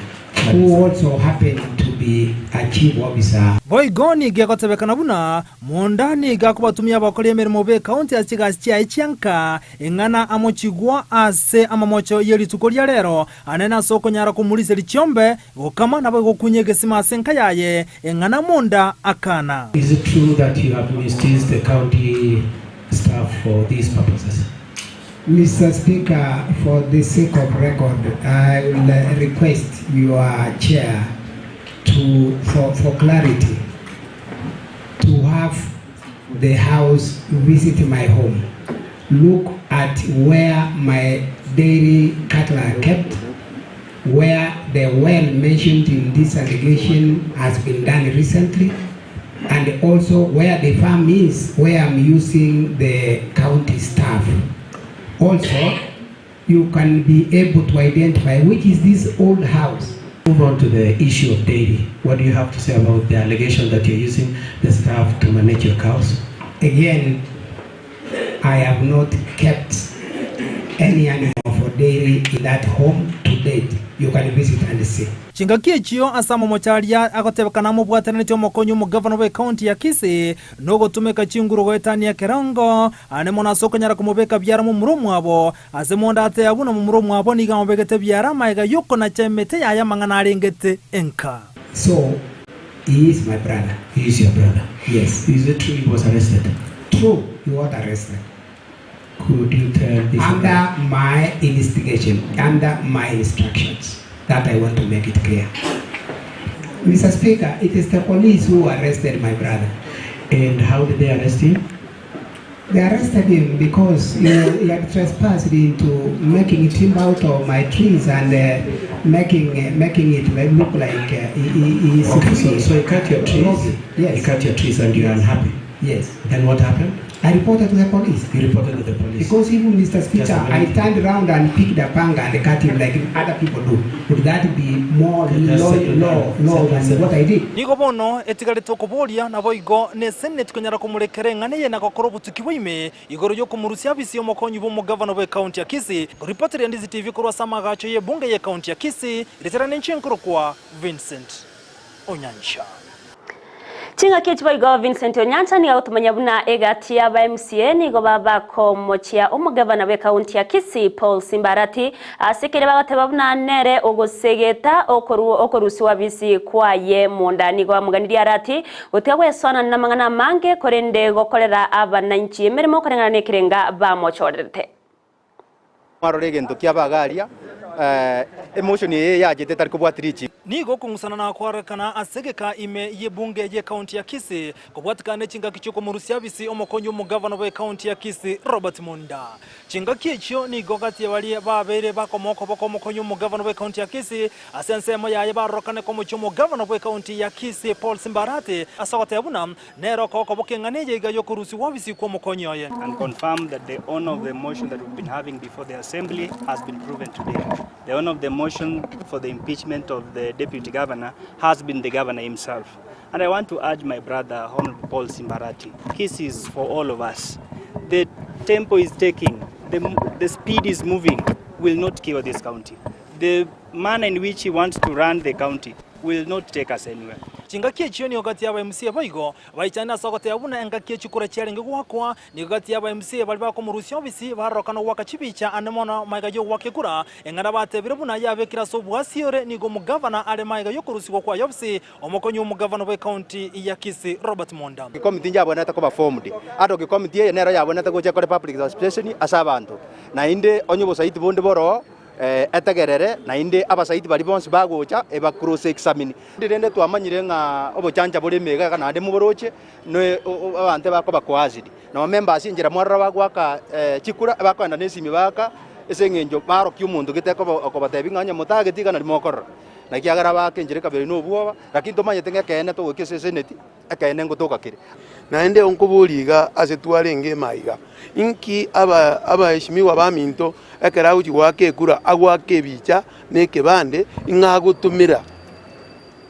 who also happened to be a chief officer. Boigo nigo egotebekana buna Monda nigo akobatumia abakori emeremo b'ekaunti ase chigasi chiaye chianka, eng'ana amochigwa ase amamocho ye rituko ria rero, anene ase okonyara komoriseria chiombe, gokama naboigo gokunya egesima ase enka yaye, eng'ana Monda akana. Is it true that you have misused the county staff for these purposes? Mister Speaker, for the sake of record, I will uh, request your chair to, for, for clarity, to have the house visit my home, look at where my dairy cattle are kept, where the well mentioned in this allegation has been done recently, and also where the farm is, where I'm using the county staff. Also, you can be able to identify which is this old house. Move on to the issue of dairy. What do you have to say about the allegation that you're using the staff to manage your cows? Again, I have not kept any animal for dairy in that home to date. You can visit and see. Chingaki echio ase amamocho aria agotebekana amobwateranetie omokonyi omogavana bw'ecounty ya Kisii na ogotumeka chinguru goetania ekerengo ane mono ase okonyara komobeka biara momura omwabo ase monda ateba buna momura omwabo nigo amobegete biara amaega y'okonacha emete yaye amang'ana arengete enka. So he is my brother. He is your brother? Yes. Is it true he was arrested? True, he was arrested. Could you tell this Under my instigation, under my instructions. That I want to make it clear. Mr. Speaker, it is the police who arrested my brother. And how did they arrest him? They arrested him because you know, he had trespassed into making timber out of my trees and uh, making uh, making it like, look like uh, he, he, he is Okay, so, free. so he cut your trees. Yes. He cut your trees and you are unhappy. Yes. Then what happened? I reported to the police. You reported to the police. Because even Mr. Just Speaker, a I minute. turned around and picked a panga and cut him like other people do. Would that be more Okay, just law, settle law, down. law Settle, than settle. what I did? Nigo bono etigarete okoboria naboigo ne Senate konyara komorekera eng'ana eye na gokora obotuki bwa ime igoro yokomorusia abisi omokonyi bwa omogavana bwa ekaunti ya Kisii. Ripoti ria Ndizi TV korwa ase amagacho ye ebunge ye ekaunti ya Kisii, ritera ninche nkorokwa Vincent Onyancha. Ching'aki echi boigo Vincent Onyancha nigo agotomanya buna egati y'aba MCA nigo babakomochia omogavana bwa ekaunti ya Kisii Paul Simbarati ase ekere bagoteba buna nere ogosegeta okorusiwa bisi kwaye monda nigo amoganirie arati gotiga gwesonana na amang'ana amange korende gokorera abananchi emeremo okoreng'ana na ekerenga bamochorerete. Mwarora egento kia abagaria emotion eye yachete etari kobwatiri richi. Nigo okong'usana na kwarekana ase egeka ime y'ebunge y'ekaunti ya Kisii kobwatikana ne chingaki chi'okomorusia abisi omokonyi omogavana bw'ekaunti ya Kisii Robert Monda. Chingaki echio nigo gati ya baria babeire bakomoa okoboko omokonyi omogavana bw'ekaunti ya Kisii ase ensemo yaye barorokane komochia omogavana bw'ekaunti ya Kisii Paul Simbarati ase ogoteba buna nere okoa okoboko eng'ana eye iga y'okorusigwa obisi kw'omokonyi oye. And confirm that the owner of the motion that we've been having before the assembly has been proven today. The owner of the motion for the impeachment of the deputy governor has been the governor himself. And I want to urge my brother, Honorable Paul Simbarati, his is for all of us. The tempo is taking, the, the speed is moving, will not kill this county. The manner in which he wants to run the county will not take us anywhere. Chingaki echio nigo gati y'aba MCA boigo baichane ase ogoteba buna engaki echikura chiarenge goakwa, nigo gati y'aba MCA baria bakomorusia obisi barorokana goaka chibicha ande mono magega y'ogoaka ekura, eng'ana batebire buna yabekire ase oboasi ore nigo omogavana are magega y'okorusigwa kwaye obisi, omokonyi bw'omogavana bw'ecounty ya Kisii Robert Monda. Ekomiti njabwenerete koba formed. Ad hoc committee eye nero yabwenerete gocha ekore public participation ase abanto. Naende onye obosaiti bonde boroo etegerere naende abasaiti baria bonsi bagocha eba cross examine. Rende twamanyire ng'a obochancha bore emega iga naende moboroche ne abanto ebakoba coerced. Nabo members enchera mwarora bagoaka chikura ebakoenda na esimi baaka ase eng'encho barokia omonto gete okobatebia ng'a onye motageti iga nari mokorora. Naki ekiagera baaka enchera ekabera na obwoba, lakini tomanyete ng'a ekeene togoika ase eseneti, ekeene ngotoka kere. Naende nkoboria iga ase twarenge emaiga, inki aba abaheshimiwa baminto ekero agochia goaka ekura agoaka ebicha na ekebande ing'a agotumera?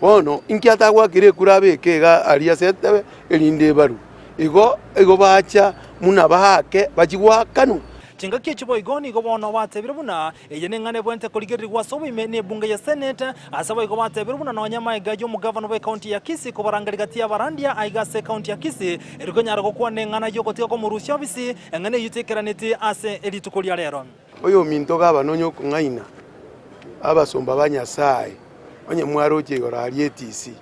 Bono inki atagoakera ekura abeke iga aria ase etebe erinde ebarwe? Igo igo bacha buna baake bachie goakanwa. Chingaki echi boigo nigo bono batebire buna eye neng'ana ebwenerete korigererigwa ase oboime nebunge ya Senate, ase boigo batebire buna nonya amaega y'omogavana bw'ecounty ya Kisii kobarangeria gati y'abarandia aiga ase ecounty ya Kisii eri konyara gokwana eng'ana y'ogotiga komorusia obisi, eng'ana eyio teikeraneti ase rituko ria rero. Oyominto gavana onye okong'aina abasomba ba Nyasae, onye mwaroche igoro aria etisi,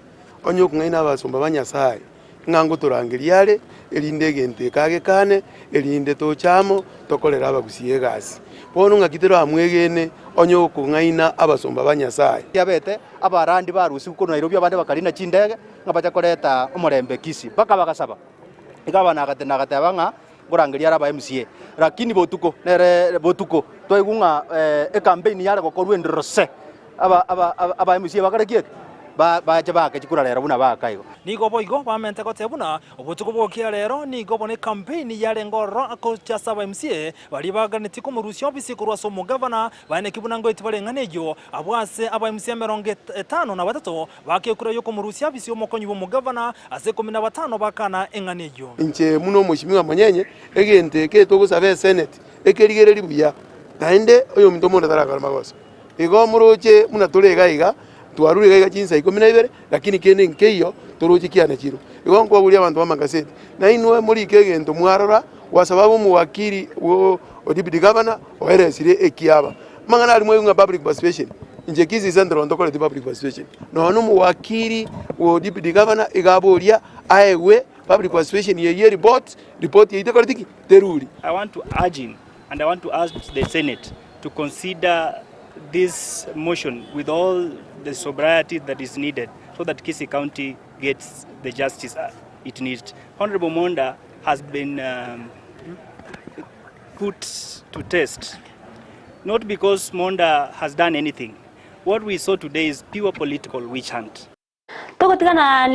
onye okong'aina abasomba ba Nyasae, ng'a ngotorangeria are, erinde egento eke agekane, erinde toche amo tokorere abagusii egasi. Bono ng'aki toramwegene onye okong'aina abasomba ba Nyasae? Kiabete abarandi barusigwe korwa Nairobi abande bakarina chindege ng'a bache koreta omorembe Kisii. Mpaka bagasaba. Gavana agatena agateba ng'a nkorangeria are aba MCA. Lakini botuko nere botuko twaigwa ng'a ecampaign yare gokorwa endoro se aba aba aba MCA bakore ki? Bache baake chikura rero buna baaka igo. Nigo boigo bamente goteba buna obotuko bw'ogokia rero nigo bono ecampaign yarenge ororo gochia ase aba MCA baria baganetie komorusia ofisi korwa ase omogavana baeneki buna ngoeti bare eng'ana eyio abwo ase aba MCA emerongo etano na batato baaka ekura y'okomorusia ofisi omokonyi bw'omogavana ase ikomi na batano bakana eng'ana eyio. Inche buna omoshimiwa monyenye, egento eke togosaba eseneti ekerigereria buya, naende oyominto omonto tarakora magoso. Igo moroche buna tore iga iga, twarure iga iga chinsa ikomi na ibere, lakini kende nkeiyo toroche kiane chiro. Igo nkobaboria abanto b'amagaseti, nainwe morike egento mwarora, gwasababu omowakili o deputy governor oeresire ekiaba. Amang'ana aria mwaigwa ng'a public participation, inche Kisii Central ntokoreti public participation. Nonya na omowakili o deputy governor iga aboria aegwe public participation eyio ereport, report eyio tekoreti ki? Teruri. I want to urge him and I want to ask the Senate to consider this motion with all the sobriety that is needed. so that Kisii County gets the justice it needs. Honorable Monda has been um, put to test, not because Monda has done anything. What we saw today is pure political witch hunt. Togotigana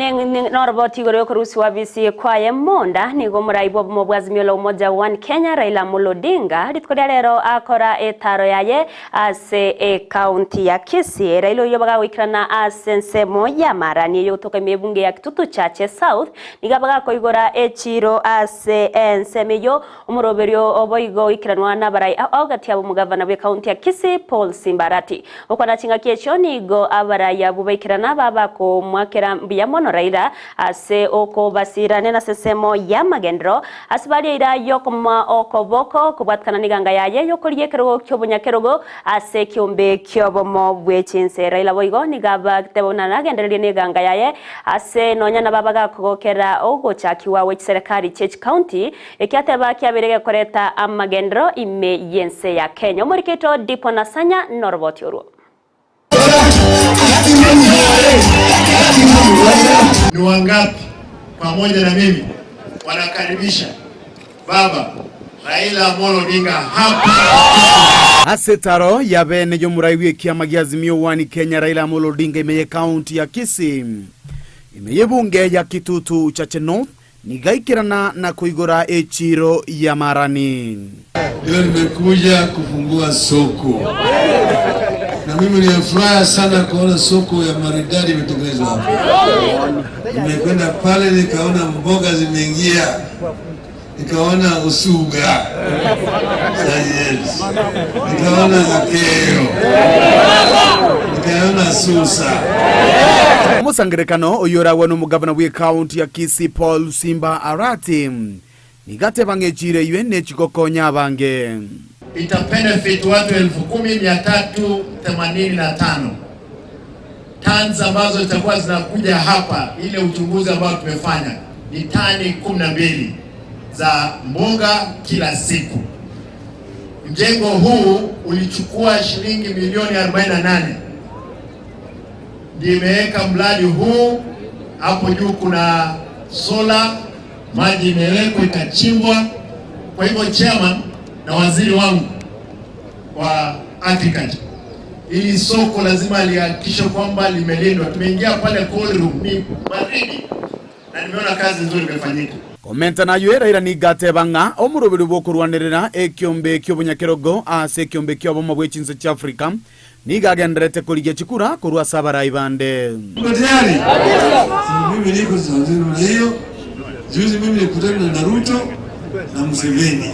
noroboti igoro yokorusiwa bisi kwaye Monda nigo omorai bw'obomo bwa Azimio la Umoja One Kenya Raila Amolo Odinga rituko ria rero akora etaro yaye ase ekaunti ya Kisii. Raila oyio bagagoikerana ase ensemo y'amarani eyogotoka ime ebunge ya Kitutu Chache South nigo bagakoigora echiro ase ensemo eyio omoroberio oboigo oikeranwa nabarai ao gati abo omogavana bw'ekaunti ya Kisii Paul Simba Arati. Gokwana chingaki echio nigo abarai abwo baikerana babakomwakera mbuya mono Raila ase okobasiirania nase ensemo y'amagenderero ase baria eira y'okomoa okoboko kobwatikana n'eganga yaye y'okorigia ekerogo ki'obonyakerogo ase ekiombe ki'obomo bwe chinse. Raila boigo nigo abateba buna nagendererie n'eganga yaye ase nonya nabo abagakogokera ogochakigwa gwe chiserekari chie chikaunti Ekiateba kiabeire gekoreta amagenderero ime y'ense ya Kenya. Omoriki oito Dipo Nasanya noroboti orwo. Ni wangapi pamoja na mimi wanakaribisha Baba Raila Amolo Odinga hapa? Ase etaro ya bene y'omorai bw'ekiama gia Azimio One Kenya Raila Amolo Odinga ime y'ekaunti ya Kisii, ime y'ebunge ya Kitutu Chache North, Nigaikerana na koigora echiiro y'amarani. Leo nimekuja kufungua soko na mimi nimefurahi sana kuona soko ya maridadi imetengenezwa hapa. Nimekwenda pale nikaona mboga zimeingia, nikaona usuga yes, nikaona akeo, nikaona susa. Omosangererekano oyio oragwe nomogavana bw'ekaunti ya Kisii Paul Simba Arati nigo ateba ng'a echiiro eyio nechigokonya abange. Ita benefit watu 10,385 tons ambazo zitakuwa zinakuja hapa. Ile uchunguzi ambao tumefanya ni tani 12 za mboga kila siku. Mjengo huu ulichukua shilingi milioni 48, nimeweka mradi huu hapo juu, kuna sola, maji imewekwa ikachimbwa. Kwa hivyo chairman na waziri wangu wa agriculture, hili soko lazima lihakikishe kwamba limelindwa. Tumeingia pale cold room, ni baridi na nimeona kazi nzuri imefanyika. Komenta nayio Raila nigo ateba ng'a omoroberi bw'okorwanerera ekiombe ki'obonyakerogo ase ekiombe ki'obomo bwe chinse chia Afrika nigo agendererete korigia chikura korwa ase abarai bande. Mko tayari? Si mimi niko namna hiyo. Juzi mimi nilikutana na Ruto na Museveni.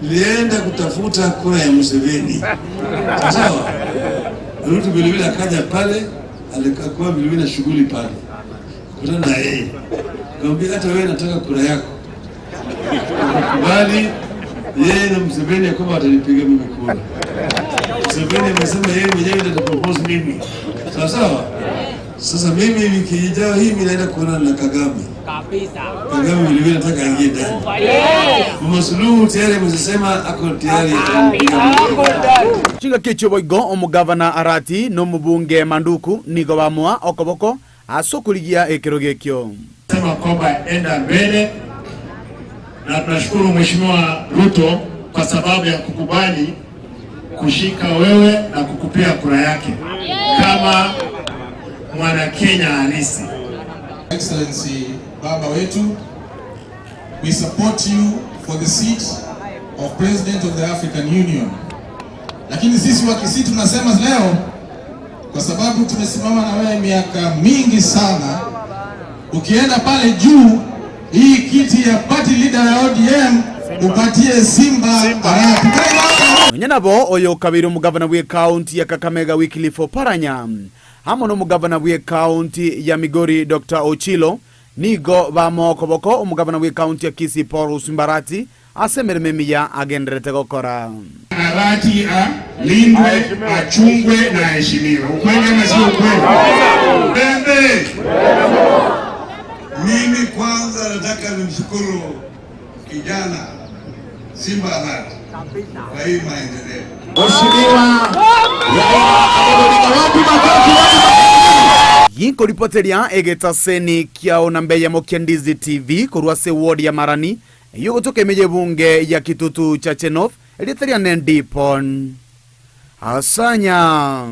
Nilienda kutafuta kura ya Museveni. Sawa? Ruto vile vile akaja pale, alikuwa vile vile na shughuli pale. Kutana na yeye. Nikamwambia hata wewe nataka kura yako. Akakubali yeye na Museveni ya kwamba watanipiga mimi kura. Museveni amesema yeye mwenyewe ndiye atapropose mimi. Sawa sawa? Sasa mimi wiki ijayo hii mimi naenda kuonana na Kagame. Kagame vile vile nataka aingie ndani. Mama Suluhu tayari amesema ako tayari atanipiga mimi kura. Chingaki echio boigo omogavana Arati na omobunge Manduku nigo bamoa okoboko ase okorigia ekerogo ekio. Sema kwamba enda mbele, na tunashukuru Mheshimiwa Ruto kwa sababu ya kukubali kushika wewe na kukupea kura yake kama mwana Kenya halisi. Excellency baba wetu, we support you for the seat of President of the African Union. Lakini sisi wa Kisii tunasema leo, kwa sababu tumesimama na wewe miaka mingi sana, ukienda pale juu, hii kiti ya party leader ya ODM upatie Simba Arati. Nonya nabo oyo okabeire omogavana bw'ekaunti ya Kakamega Wycliffe Oparanya amo nomogavana bw'ekaunti ya Migori Doctor Ochilo nigo bamoa okoboko omogavana bw'ekaunti ya Kisii Paul Simba Arati ase emeremo emiya agendererete gokora. Arati alindwe, achungwe na aheshimiwe. Ukweli ama sio ukweli? Pembe. Mimi kwanza nataka nimshukuru kijana Simba Arati kwa hii maendeleo. Mheshimiwa Raila Amolo Odinga, wapi makofi? Wapi makofi? Ginkoripoteria egetaseni kiao namba eyemo kia Ndizi TV korwa ase eward ya Marani, eyio egotoka ime y'ebunge ya Kitutu Chache North, erieta riane Ndipon Asanya.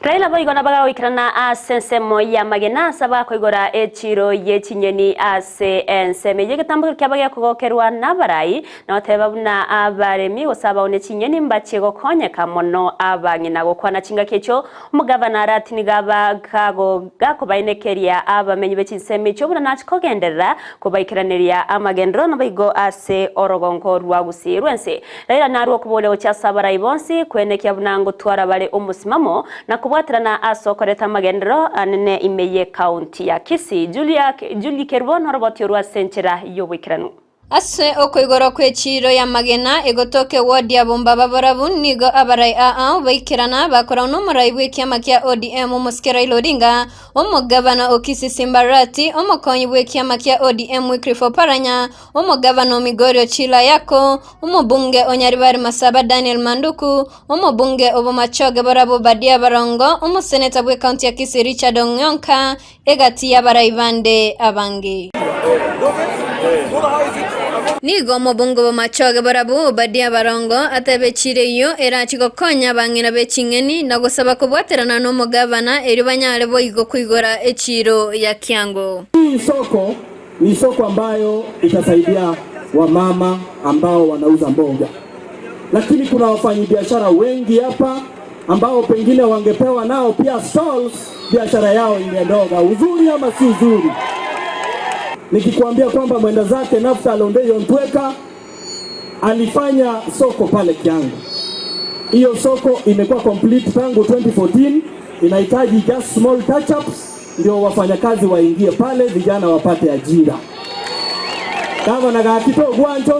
Raila boigo nabagagoikerana ase ensemo y'amagena ase abakoigora echiro ye chinyeni ase ensemo eyio egetambokero kiabo gekogokerwa nabarai na goteba buna abaremi gose abaonia chinyeni mbachie gokonyeka mono abang'ina gokwana chingaki echio Omogavana arati nigo aba gakobaenekeria abamenyi be chinsemo echio buna nachie kogenderera kobaikeraneria amagenderero naboigo ase orogongo rwa Gusii rwense. Raila narwe okoboria gochia ase abarai bonsi koenekia buna ngotwara bare omosimamo na kobwaterana ase okoreta amagenderero anene ime y'ecounty ya Kisii. Julie Kerubo noroboti orwo ase enchera y'oboikeranu. Ase okoigorwa kw'echiiro y'amagena egotoka ewodi ya Bombaba borabu nigo abarai aa baikerana bakoragwa n'omorai bw'ekiama kia ODM omosike Raila Odinga, omogabana o Kisii Simba Arati, omokonyi bw'ekiama kia ODM Wycliffe Oparanya, omogabana o Migori Ochilo Ayako, omobunge o Nyaribari Masaba Daniel Manduku, omobunge o Bomachoge borabu Obadia Barongo, omoseneta bw'ecounty ya Kisii Richard Ong'onka, egati y'abarai bande abange. Nigo omobungo bw'amachoge borabu Obadia Barongo atebechiire eyio erachie gokonya abang'ina be ching'eni na gosaba kobwaterana nomogabana erio banyare boigo koigora echiiro ya kiango. Hii soko ni soko ambayo itasaidia wamama ambao wanauza mboga, lakini kuna wafanyibiashara wengi hapa ambao pengine wangepewa nao pia stalls, biashara yao ingendoga. Uzuri ama si uzuri? Nikikwambia kwamba mwenda zake Naftali Ondei Ntweka alifanya soko pale Kiangu. Hiyo soko imekuwa complete tangu 2014, inahitaji just small touch ups ndio wafanyakazi waingie pale, vijana wapate ajira. Gavana gaki togwancha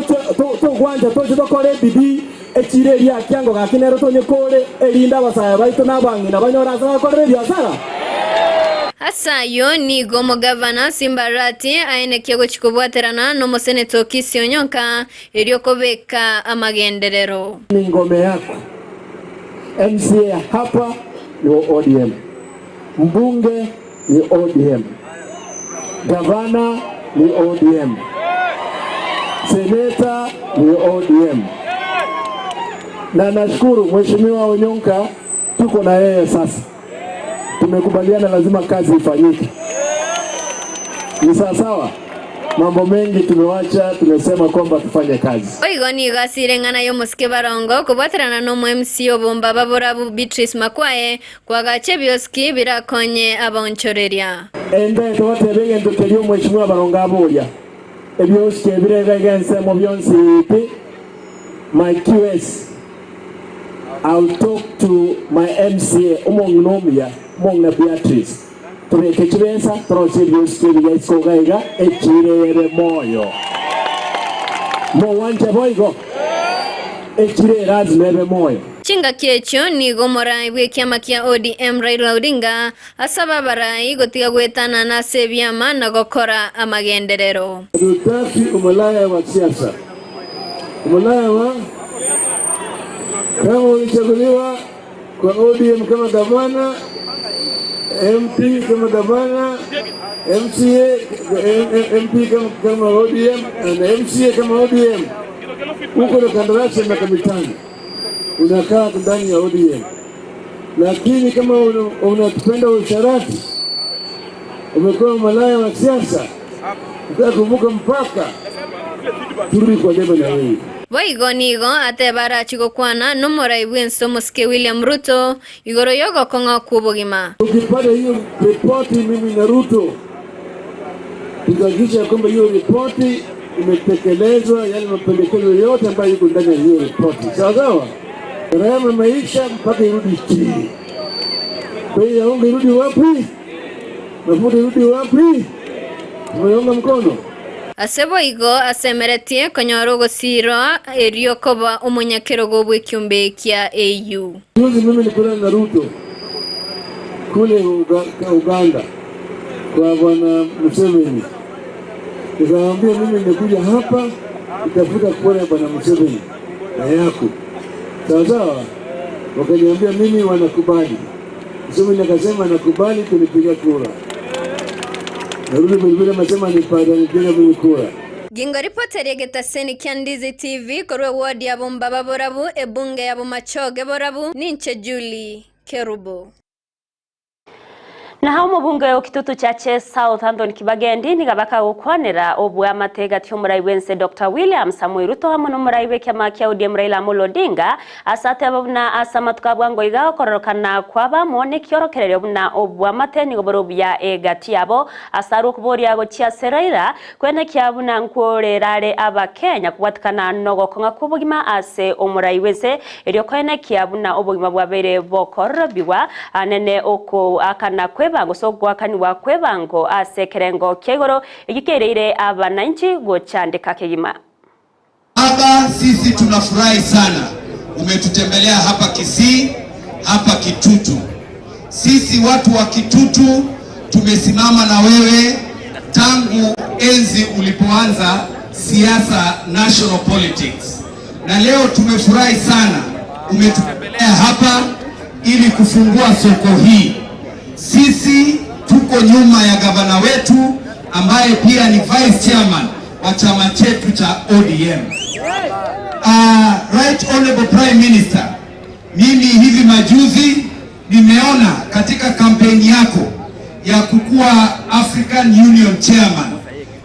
togwancha toche tokore bidii echire eria kiango gaki nero tonyekore erinda abasaya baito na abang'ina banyore ase bakorera ebiasara. Ase ayio nigo omogavana Simba Arati aenekia gochia kobwaterana nomoseneta o Kisii Onyonka erio kobeka amagenderero. Ni ngome yako. MCA hapa ni wa ODM, mbunge ni ODM, gavana ni ODM, seneta ni ODM. Na nashukuru Mheshimiwa Onyonka, tuko na yeye sasa, tumekubaliana lazima kazi ifanyike. Ni sawa sawa. Mambo mengi tumewacha, tumesema kwamba tufanye kazi. Boigo nigo asire eng'ana y'omosike Barongo kobwaterana nomo MC obombaba borabu Beatrice Makwae kwagacha ebioski birakonye abaonchoreria. Ende tobatebe egento keria omweshimiwa Barongo aboria ebioski ebirega egensemo bionsi pi. My QS, I'll talk to my MCA omong'ina omuya omong'ina Beatrice tobeke chibesa torosie ebioski ebiya isiko iga echirere moyo mowanche boigo echire lazima ebe moyo. Chingaki echio nigo omorai bw'ekiama kia ODM Raila Odinga asaba abarai gotiga gwetana ase ebiama na gokora amagenderero. Hatutaki umalaya wa siasa. Umalaya wa kama ulichaguliwa kwa ODM kama gavana, MP kama gavana, MCA, MP kama ODM na MCA kama ODM, uko na kandarasi ya miaka 5 unakaa ndani ya ODM. Lakini kama unapenda usharati, umekuwa malaya wa siasa, unataka kuvuka mpaka, turudi kwa debe na wewe. Boigo nigo ateba arachi gokwana nomorai bw'ense omosike William Ruto igoro y'ogokong'a kw'obogima. Ukipata hiyo ripoti, mimi na Ruto tutahakikisha kwamba hiyo ripoti imetekelezwa, yale mapendekezo yote ambayo iko ndani ya hiyo ripoti. Sawa sawa, gharama maisha mpaka irudi chini. Bei ya unga irudi wapi? Mafuta irudi wapi? Tumeunga mkono. Ase boigo asemeretie konyora ogosirwa erio koba omonyakerogo bw'ekiombe kia AU. Juzi mimi nilikutana na Ruto kule Uganda kwa bwana Museveni, nikamwambia mimi nimekuja hapa kutafuta kura ya bwana Museveni na yako, sawa sawa. Wakaniambia mimi wanakubali, Museveni akasema nakubali, tulipiga kura. Narudi vilevile amesema nipiga mimi kura. Gingo ripoti egetaseni kia Ndizi TV korwa eward ya Bombaba Borabu, ebunge ya Bomachoge Borabu, ninche Julie Kerubo. Na hau omobunge o Kitutu Chache South Anthony Kibagendi niga bakagokwanera obwamate gati omorai bwense Dr. William Samoei Ruto hamwe nomorai bw'ekiama kia ODM Raila Amolo Odinga ase ateba buna ase amatuko a bwango iga okororokana kwabamo nekiorokererio buna obwamate nigo bore obuya egati yabo ase arwe okoboria gochia ase Raila kwenekia buna nkorera are Abakenya kobwatikana nogokong'a kw'obogima ase omorai bwense erio koenekia buna obogima bwabeire bokororobigwa anene okoakana kw'ebango gose ogoakaniwa kw'ebango ase ekerengo kia igoro ekio keireire abananchi gochandeka kegima. Baba, sisi tunafurahi sana umetutembelea hapa Kisii, hapa Kitutu. Sisi watu wa Kitutu tumesimama na wewe tangu enzi ulipoanza siasa, national politics, na leo tumefurahi sana umetutembelea hapa ili kufungua soko hii. Sisi tuko nyuma ya gavana wetu ambaye pia ni vice chairman wa chama chetu cha ODM. Right Honorable Prime Minister, mimi hivi majuzi nimeona katika kampeni yako ya kukuwa African Union Chairman,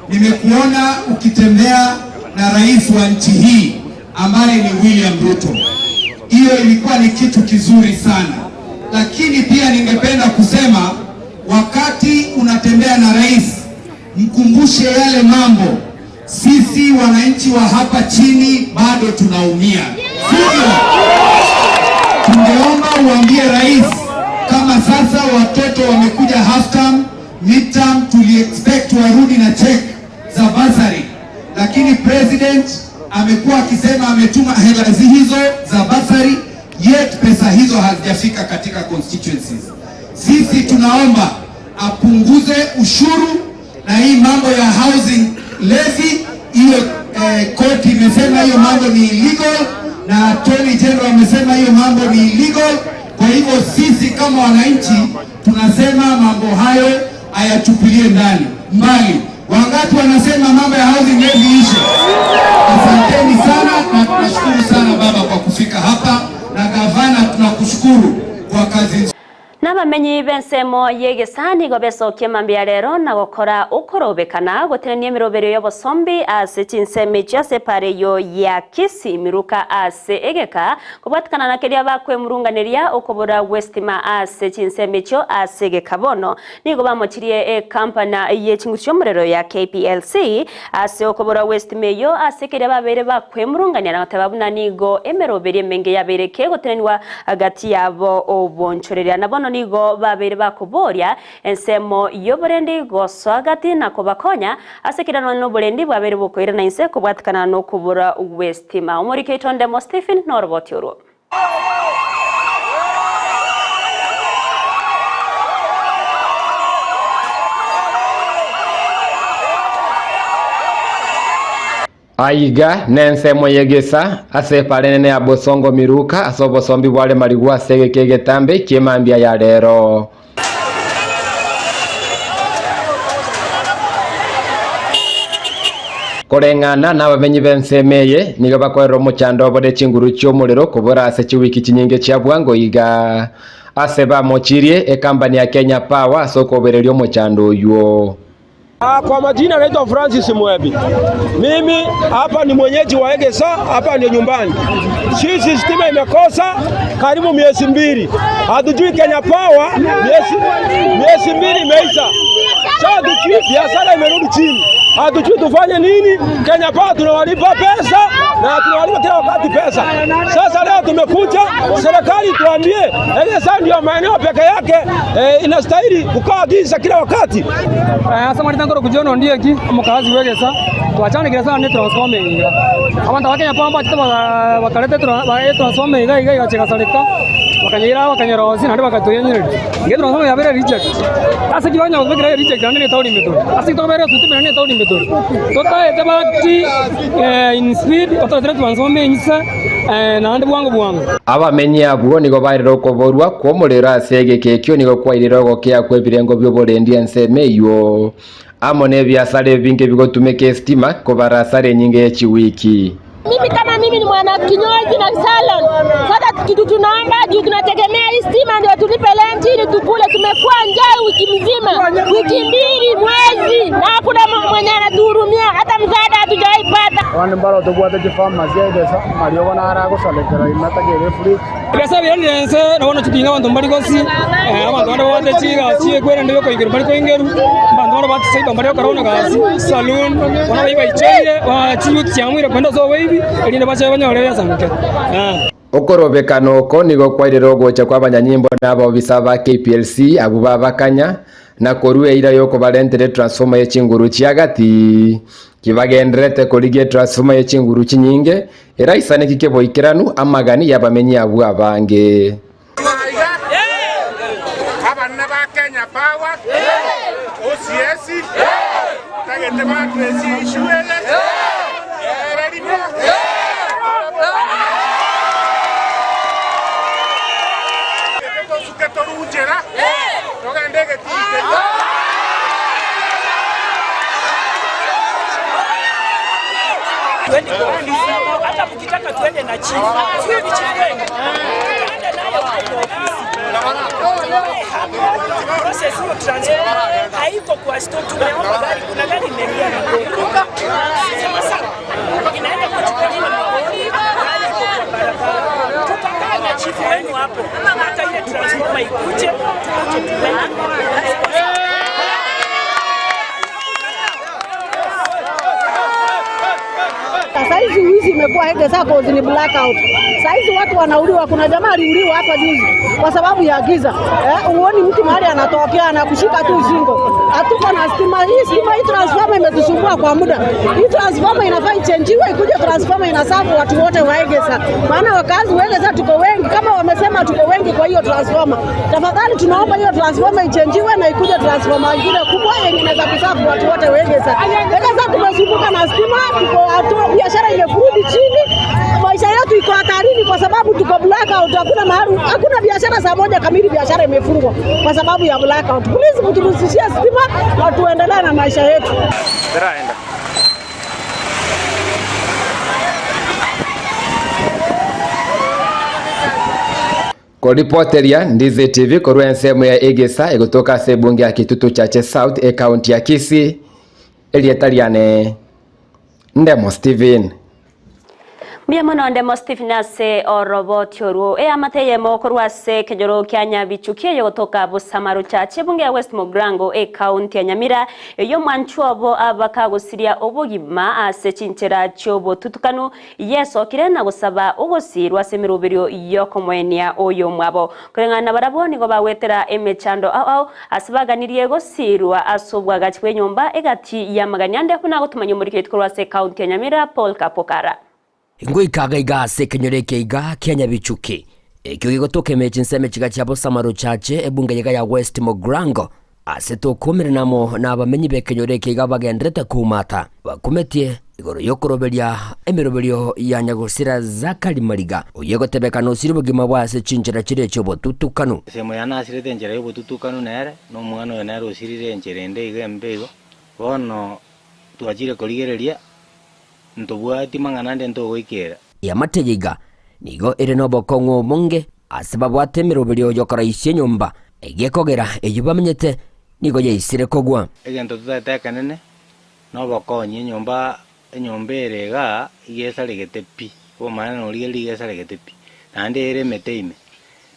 nimekuona ukitembea na rais wa nchi hii ambaye ni William Ruto. Hiyo ilikuwa ni kitu kizuri sana, lakini pia ningependa kusema wakati unatembea na rais, mkumbushe yale mambo sisi wananchi wa hapa chini bado tunaumia, sivyo? Tungeomba uambie rais kama sasa watoto wamekuja half term, mid term, tuli expect warudi na check za bursary, lakini president amekuwa akisema ametuma hela hizo za bursary, yet pesa hizo hazijafika katika constituencies. Sisi tunaomba apunguze ushuru na hii mambo ya housing levy hiyo, koti imesema hiyo mambo ni illegal na attorney general amesema hiyo mambo ni illegal. Kwa hivyo sisi kama wananchi tunasema mambo hayo ayatupilie ndani mbali. Wangapi wanasema mambo ya housing levy ishe? Asanteni sana na tunashukuru sana baba kwa kufika hapa, na gavana tunakushukuru kwa kazi nzuri. Nabamenyi b'ensemo y'egesa nigo besokia mambia rero na gokora okorobekana gotenenia emeroberio y'obosombi ase chinsemo echio ase epara eyo ya Kisii Miruka ase egeka kobwatikana na keria bakwemurunganeria okobora gw'estima ase chinsemo echio ase egeka bono nigo bamochirie ekampana ye chingusu chi'omorero ya KPLC ase okobora gw'estima eyo ase keria babeire bakwemurungania na goteba buna nigo emeroberio emenge yabeire kegoteneniwa agati yabo obonchoreria na bono nigo babeire bakoboria ensemo y'oborendi gosoa agati na kobakonya ase ekerero n'oborendi bwabeire bokoirana inse kobwatikana n'okobora gw'estima. Omorike Itondemo Stephen n'oroboti orwo. Aiga nensemo y'egesa ase epara enene ya Bosongo Miruka ase obosombi bware marigwa ase egeka egetambe ki'emambia ya rero. Koreng'ana nabamenyi b'ensemo eye, nigo bakoerera omochando obo ne chinguru chi'omorero kobora ase chiwiki chinyinge chia bwango iga. Ase bamochirie ekampani ya Kenya Power ase okobereria omochando oywo. Kwa majina naitwa Francis Mwebi. Mimi hapa ni mwenyeji wa Egesa, hapa ndio nyumbani. Sisi stima imekosa karibu miezi mbili. Hatujui Kenya Power, miezi mbili imeisha. Sasa hatujui, biashara imerudi chini. Hatujui tufanye nini. Kenya Power tunawalipa pesa na tunawalipa kila wakati pesa. Sasa leo tumekuja serikali tuambie Egesa ndio maeneo peke yake inastahili kukaa giza kila wakati. Sasa mwali tangoro kujiona ndiye ki mkazi wegesa twachanigire sana ni transformer iga abantu ba Kenya Power bachite bakarete transformer iga iga igachigasaleka Bakanyeira bakanyerosia naende bakatoyenyereria. Iga etransformer yabeire reject. Ase ki banyara gotobekera ereject naende ne etaoni ime tore? Ase ki tokobera esuti ime naende ne etaoni ime tore? Totaete bakti in speed otoretere etransformer enyisa naende bwango bwango. Abamenyi abwo nigo bairire okoborwa kw'omorero ase egeka ekio nigo kwairire ogokea kw'ebirengo bi'oborendi ensemo eyio, amo nebiasara ebinge bigotumeka esitima kobara asara enyinge ye chiwiki. Mimi kama mimi ni mwana kinyozi na salon. Sasa kitu tunaomba juu tunategemea hii stima ndio tulipe rent ili tukule. Tumekuwa njaa wiki mzima, wiki mbili, mwezi na hakuna mwenye anatuhurumia, hata msaada hatujawahi pata. Abande mbaro tobwate chipharmacy egesa, amariogo naro agosarekera ime atagere efridge. Ebiasara biarenire ense, na bono chitinga abanto mbari gosi, abanto bande babwate chigasi chi'ekwerende y'okoigerwa mbari koingerwa, abanto bande babwate cyber mbari gokora bono gasi, saloon, bono abayio baichoire, chiyouth chiamoire korende ase oboibi, erinde bache banyore ebiasara bike. Okorobekana oko nigo kwairire ogocha kw'abanyanyimbo na abaobisa ba KPLC abwo babakanya na korua eira y'okobarentera etransformer ye chinguru chia gati. Kibagendererete korigia etransformer ye chinguru chinyinge eraisaneki keboikeranu amagani y'abamenyi abwo abange. Abanene ba Kenya Power, OCS, tagete baadresi issue eye, ere rimo. Tosuke torunchera, togende egetii keria. Twende kwa ofisi. Hata mkitaka tuende na chifu, sio ni chifu wenu, tutaenda naye huko kwa ofisi. Hapo process hiyo transfer haiko kwa store. Tumeomba gari, kuna gari imeingia Migori. Sasa inaenda kuchukuliwa Migori, gari iko kwa barabara. Tutakaa na chifu wenu hapo, hata ile transformer ikuje, tukuje tuweke. Saizi wizi imekuwa Egesa cause ni blackout. Saizi watu wanauliwa, kuna jamaa aliuliwa hapa juzi kwa sababu ya giza. Uoni mtu mahali anatokea anakushika tu shingo. Hatuko na stima. Hii stima hii transformer imetusumbua kwa muda. Hii transformer inafaa ichenjiwe ikuje transformer inasafu watu wote wa Egesa. Maana wakazi wa Egesa tuko wengi, kama wamesema tuko wengi kwa hiyo transformer. Tafadhali tunaomba hiyo transformer ichenjiwe na ikuje transformer nyingine kubwa yenye inaweza kusafu watu wote wa Egesa. Egesa tumesumbuka na stima, tuko hatu, biashara imekurudi chini, maisha yetu iko hatarini kwa sababu tuko blackout. Hakuna mahali, hakuna biashara. Saa moja kamili biashara imefungwa kwa sababu ya blackout. Please mturudishie stima na tuendelee na maisha yetu. Koripoteria Ndizi TV korwa ensemo ya Egesa egotoka ase ebunge ya Kitutu Chache South ecounty ya Kisii, erieta riane Ndemo Stephen. Mbuya mono Ndemo Stephen ase oroboti orwo. Eamate eyemo korwa ase ekenyoro kia Nyabichuki eyogotoka Busamaru Chache ebunge ya West Mugirango ecounty ya Nyamira eyo omwancho obo abakagosiria obogima ase chinchera chiobotutukanu yesokire na gosaba ogosirwa ase emeroberio yokomoenia oyo mwabo. Koreng'ana barabwo nigo bagwetera emechando ao ao ase baganirie gosirwa ase obwagachi bwa enyomba egati ya magani ande buna gotumanya omoriketi korwa ase ecounty ya Nyamira Paul Kapokara. Ngoikaga iga ase ekenyoro eke iga kia Nyabichuki, ekio gegotoka emechi ensemo echiga chia Bosamaro Chache, ebunge iga ya West Mugirango, ase tokomerana amo nabamenyi b'ekenyoro eke iga bagenderete koumata, bakumetie igoro y'okoroberia emeroberio ya nyagosira Zachary Mariga, oyio egotebekana osirie obogima bwaye ase chinchera chiria chi'obotutukanu. Ensemo yane asirete enchera y'obotutukanu nere, na omwana oyo nere osirire enchera ende iga embe igo. Bono twachire korigereria, ntobwati mang'ana ande ntogoikera. Eamate eye iga nigo ere nobokong'u obonge ase babwate emeroberio y'okoraisia enyomba, egekogera eyio bamenyete nigo yaisire kogwa. Egento totaete ekenene nobokonyi, enyomba enyomba ere igaa iga esaregete pi, obomanene norigereria iga esaregete pi, naende ere emete ime.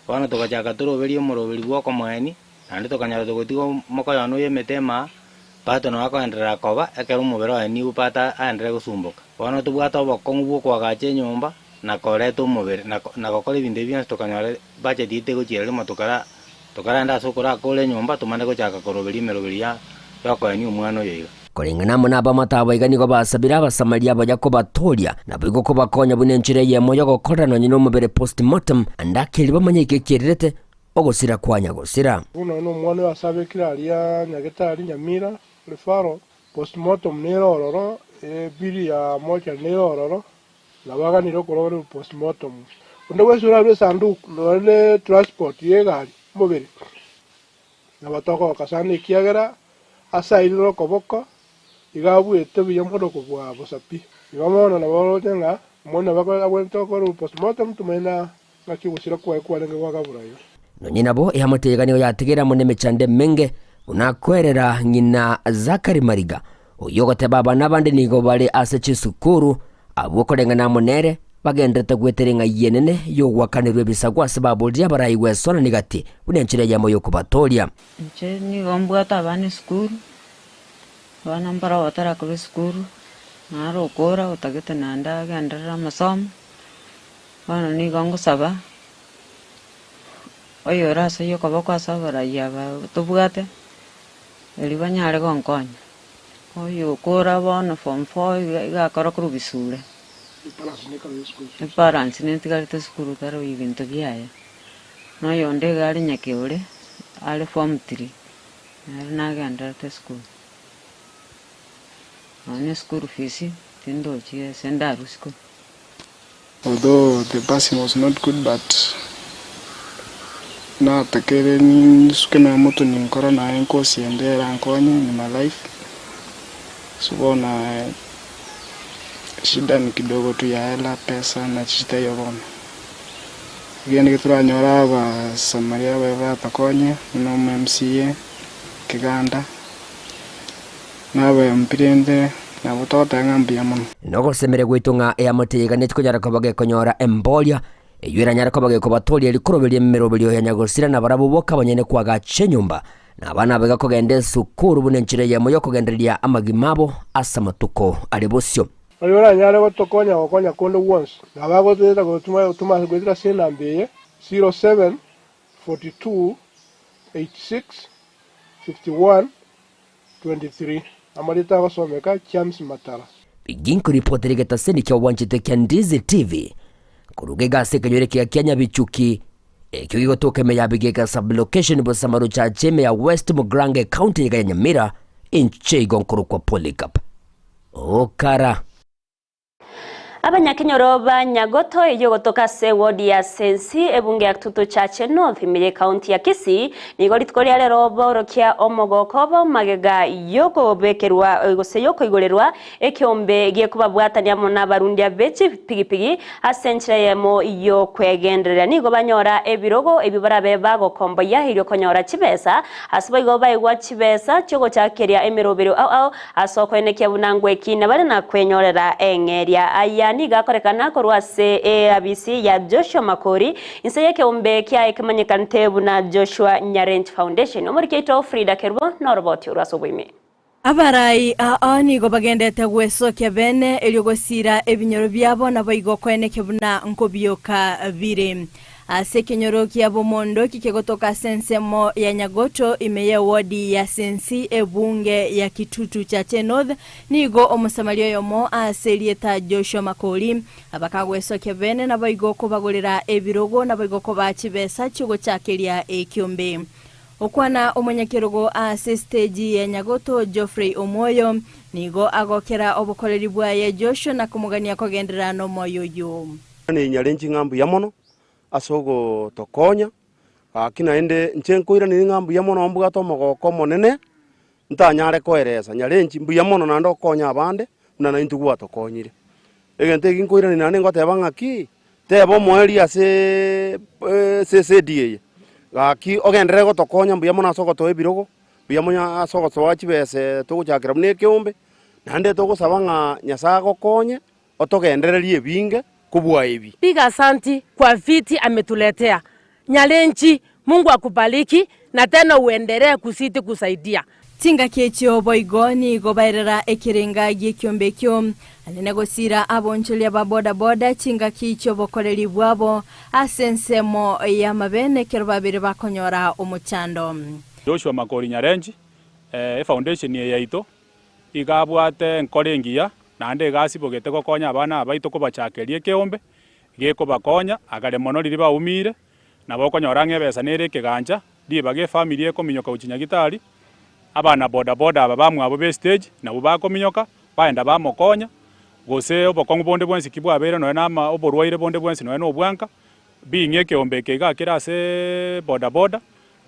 Bono togachaka toroberie omoroberi bwa okomoenia, naende tokanyora togotiga omokoyone oyo emete ime aa, pato nabo akoenderera koba, ekero omobere oye nigo pato aenderere gosumboka. Bono tobwate obokong'u bwa okoagacha enyomba, na koreta omobere, na na gokora ebinto ebi bionsi tokanyora budget yaito egochiera rimo tokara tokarenda ase okorakora enyomba tomanye gochaka koroberia emeroberi ya yokoenia omwana oyo iga. Koreng'ana amo nabamato abo iga nigo basabire Abasamaria abaya kobatooria, naboigo kobakonya buna enchera eyemo y'ogokorera nonye nomobere post-mortem, ande akeria bamanye eke ekererete ogosira kwa nyagosira. Buna nomwana oyo asabekire aria Nyagetari Nyamira referral, postmortem nere ororo, ebill ya mortuary nere ororo, nabo aganire okorora postmortem. Onde bwensi orarue esanduku nonye ne transport y'egari omobere nabo togoka sana ekiagera ase airire okoboko iga abuete buya mono kobua bosa pi. Igo bono nabo oroche ng'a omwana nabo abwenerete gokorwa postmortem tomanye na ng'aki ogosira kwaye kwarenge gwakabura iga. Nonye nabo eamate eyega nigo yategeire amo nemechando emenge, buna akoerera ng'ina Zachary Mariga, oyio ogoteba abana bande nigo bare ase chisukuru, abwo koreng'ana amo nere, bagenderete gwetera eng'ai enene y'ogoakanerwa ebisaku ase baborire abaraigwe esonani gati buna enchera eyemo y'okobatooria. Inche nigo mbwate abana esukuru, abana mbarabwo batarakorwa esukuru, naro okora otagete naende agenderere amasomo, bono nigo ngosaba, oyore ase oyio okoboko ase abarai aba tobwate, erio banyare gonkonya. Oyo okora bono form four iga iga akora korwa bisure, ebalance netigarete esukuru tari ebinto biaye. Na oyonde iga are nyakeore, are form three, nere nagendererete esukuru. Nonya eschool fees, tindochi ase ndarusie korwa. Although the passing was not good but natakere nsuke na moto ninkora naye nkosi ende erankonye in my life so bono shida ni kidogo tu ya hela pesa nachi chitaiyo bono. Egento eke toranyore abasamaria abaye batokonye buna omo MCA Kiganda. Nabe rende nabo togoteba ng'a mbuya mono. Nogosemeria gwaito ng'a eamate eye eganetie konyara koba gekonyora emboria, eyio eranyare koba gekobatoria rikoroberia emeroberio ya nyagosira na barabwo boka abanyene koagacha enyomba, na abana abo iga kogenda esukuru buna enchera eyemo y'okogendereria amagima abo ase amatuko are bosio. Oria oranyare gotokonya gokonya konde gwonsi, nabo agotoeta gotuma goetera ase enamba eye, 07 42 86 51 23, Amarieta agosomeka, James Matara. Ginkoripotera egetaseni kia obwanchete kia Ndizi TV koruga egasi ekenyoro ekiya kia Nyabichuki ekio gegotoka ime ya Bigega sub-location Busamaru Church ime ya West Mugirango ecounty iga ya Nyamira inche igo nkorokwa Polycarp Okara. Abanyakenyoro ba Nyagoto eyio gotoka ase ewodi ya Sensi ebunge ya Kitutu Chache North ime y'ecounty ya Kisii nigo rituko ria rero baorokia omogoko obo magega yokobekerwa gose yokoigorerwa ekeombe gekobabwatania amo nabarundia be chipigipigi ase enchera eyemo yokwegendereria. Nigo banyora ebirogo ebio barabe bagokomboyia erio konyora chibesa ase boigo baegwa chibesa chiogochakeria emeroberio ao ao Ase okoenekia buna ngwekina bare na kwenyorera eng'eria. Aya nigo akorekana korwa ase eabisi ya Joshua Makori, inse y'ekeombe kiaye kemanyekanete buna Joshua Nyarench Foundation. Omoriki oito Frida Kerubo noroboti orwo ase oboime. Abarai aa nigo bagendete gwesokia bene erio gosiira ebinyoro biabo naboigo koenekia buna nkobioka bire. Ase ekenyoro kia bomondo eki kegotoka ase ensemo ya Nyagoto ime y'ewodi ya Sensi ebunge ya Kitutu Chache North nigo omosamaria oyomo ase erieta Joshua Makori abakagwesokia bene naboigo kobagorera ebirogo naboigo kobaa chibesa chiogochakeria ekiombe. Okwana omonyakerogo ase esiteji ya Nyagoto Geoffrey Omwoyo nigo agokera obokoreri bwaye Joshua na komogania kogenderera nomoyo oyio. Ninyare ng'a mbuya mono ase ogotokonya, gaki naende inche nkoiraneria ng'a mbuya mono mbwate omogoko omonene, ntanyare koeresa nyarenchi mbuya mono naende okonya abande buna naintwe gwatokonyire. Egento eki nkoiraneria naende ngoteba ng'aki, teba omoerio aseeee esedi eye, gaki ogenderere gotokonya mbuya mono ase ogotoa ebirogo, mbuya mono ase ogotoa chibesa togochakera buna ekeombe, naende togosaba ng'a Nyasaye agokonye. otogendererie ebinge kobua ebi. Piga asanti kwa viti ametuletea Nyalenchi Mungu akubariki na tena uendelee kuzidi kusaidia. Chingaki echio boigo nigo baerera ekerenga gi'ekiombe ekio, anene gosiira abonchoria ba boda-boda chingaki chi'obokoreri bwabo ase ensemo y'amabe nekero babeire bakonyora omochando. Joshua Makori Nyarenchi, efoundation eye yaito. Iga abwate enkoro engiya, naende iga asibogete gokonya abana aba baito kobachakeria ekeombe, gekobakonya, agare mono riria baumire, nabo okonyora ng'a ebesa nere ekegancha, ribaga efamiri ekominyoka gochia nyagitari, abana boda boda aba bamwabo be stage nabwo bakominyoka, baenda bamokonya, gose obokong'u bonde bwensi ki bwabeire nonya na ama oborwaire bonde bwensi nonya na obwanka, bing'e ekeombe eke iga kere aseeee boda boda,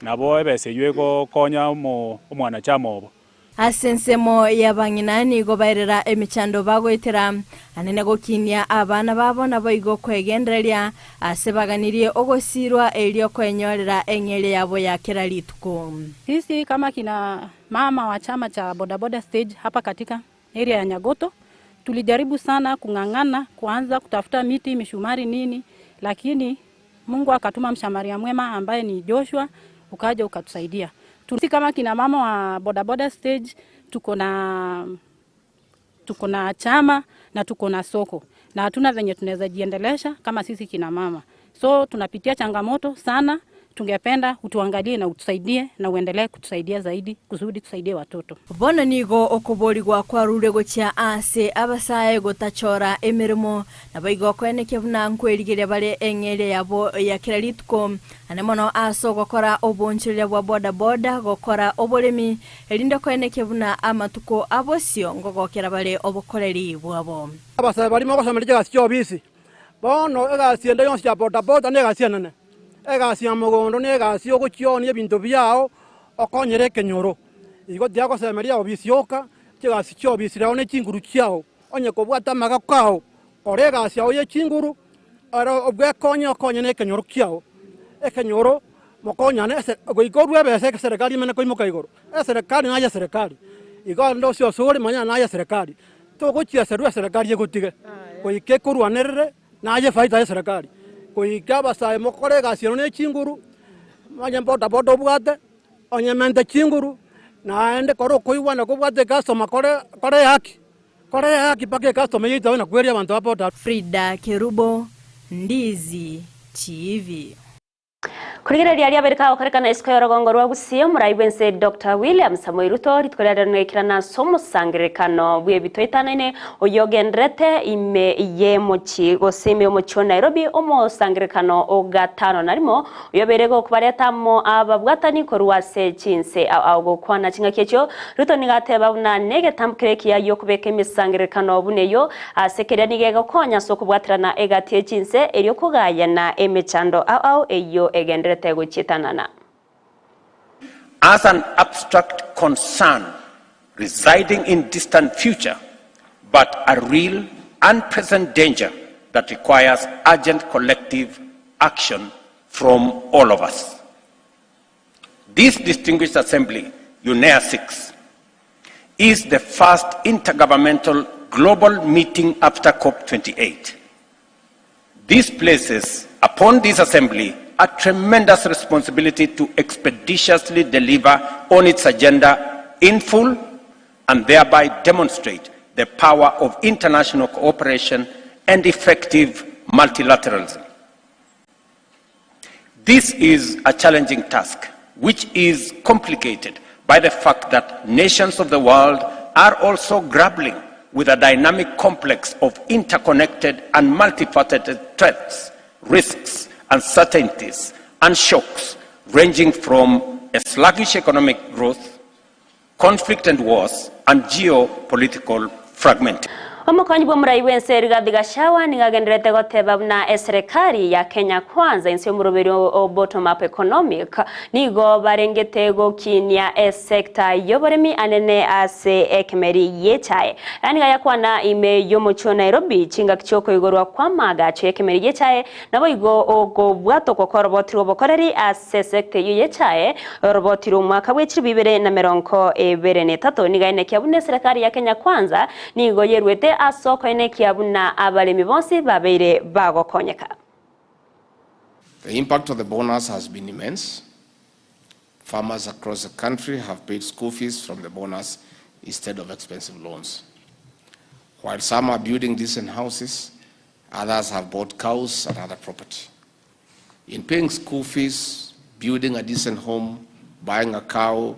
nabo ebesa eywo egokonya omo omwanachama obo. Ase ensemo y'abang'ina nigo baerera emechando bagoetera, anene gokinia abana babo naboigo kwegendereria ase baganirie ogosiirwa erio kwenyorera eng'eria yabo ya kera rituko. Sisi kama kina mama wa chama cha bodaboda stage hapa katika area ya Nyagoto tulijaribu sana kung'ang'ana kuanza kutafuta miti mishumari nini, lakini Mungu akatuma mshamaria mwema ambaye ni Joshua, ukaja ukatusaidia. Sisi kama kina mama wa bodaboda stage tuko na tuko na chama na tuko na soko na hatuna venye tunaweza jiendelesha kama sisi kina mama, so tunapitia changamoto sana. Tungependa utuangalie na utusaidie na uendelee kutusaidia zaidi kusudi tusaidie watoto. Bono nigo okoborigwa kwarure gochia aase abasae gotachora emeremo, naboigo koenekia buna nkwerigeria bare eng'eria yabo ya kera rituko, ane mono ase ogokora oboonchoreria bwa boda boda, gokora oboremi, erinde koenekia buna amatuko a bosio ngogokera bare obokoreri bwabo. Abasae baria mogosomeria chigasi chi'obisi, bono egasi ende yonsi ya boda boda negasi enene. Egasi ya mogondo negasi y'ogochionia ebinto biao okonyere ekenyoro. Igo tiagosemeria obisi yoka, chigasi chi'obisi rao ne chinguru chiao. Onye kobwate amagako ao, kora egasi yao ye chinguru, ere obwekonye okonye nekenyoro kiao. Ekenyoro mokonyane ase goika orue ebesa eserekari emanye koimoka igoro. Eserekari naye eserekari, igo ande ase osore manya naye eserekari. Togochiaserwa eserekari egotige, goika ekorwanerere. Naye efaida y'eserekari, goika abasae mokore egasi ero ne chinguru, onye bodaboda obwate, onye mente chinguru, naende kore okoigwana kobwate ecustomer kore kore ehaki, kore ehaki mpaka ecustomer yaito na kweria abanto ba boda. Frida Kerubo, Ndizi TV. Korigereria riabeire kagokorekana isiko y'orogongo rwa Gusii, omorai bw'ense Doctor William Samoei Ruto rituko ria rero nigoikerana ase omosangererekano bw'ebitwa etanaine oyio ogendererete ime y'emochie gose ime y'omochie o Nairobi omosangererekano o gatano na rimo oyio obeire gokobareta amo ababwatani korwa ase chinse ao ao gokwana chingaki echio Ruto nigo ateba buna negetambo kere ekiya gi'okobeka emesangererekano buna eyio Ase keria nigo egokonya ase okobwaterana egati ye chinse erio kogayana emechando ao ao eyio egenderete gochietanana. As an abstract concern residing in distant future but a real and present danger that requires urgent collective action from all of us. This distinguished assembly, UNEA 6, is the first intergovernmental global meeting after COP28. This places upon this assembly a tremendous responsibility to expeditiously deliver on its agenda in full and thereby demonstrate the power of international cooperation and effective multilateralism. This is a challenging task, which is complicated by the fact that nations of the world are also grappling with a dynamic complex of interconnected and multifaceted threats, risks, uncertainties, and shocks ranging from a sluggish economic growth, conflict and wars, and geopolitical fragmentation. Omokonyi bw'omorai bw'ense Rigathi Gachagua nigo agendererete goteba buna eserekari ya Kenya Kwanza inse y'omoroberio o Bottom Up Economic nigo barengete gokinia esecta y'oboremi anene ase ekemeri gi'echae. Aya nigo ayakwana ime y'omochie o Nairobi chingaki chi'okoigorwa kw'amaagacho y'ekemeri gi'echae Naboigo okobwatokwa kw'oroboti rw'obokoreri ase esekta eyio y'echae, oroboti rw'omwaka bwe chilifu ibere na merongo ebere na etato, nigo aenekia buna eserekari ya Kenya Kwanza nigo yeruete ase okoenekia buna abaremi bonsi babeire bagokonyeka. The impact of the bonus has been immense. Farmers across the country have paid school fees from the bonus instead of expensive loans. While some are building decent houses, Others have bought cows and other property. In paying school fees, building a decent home, buying a cow,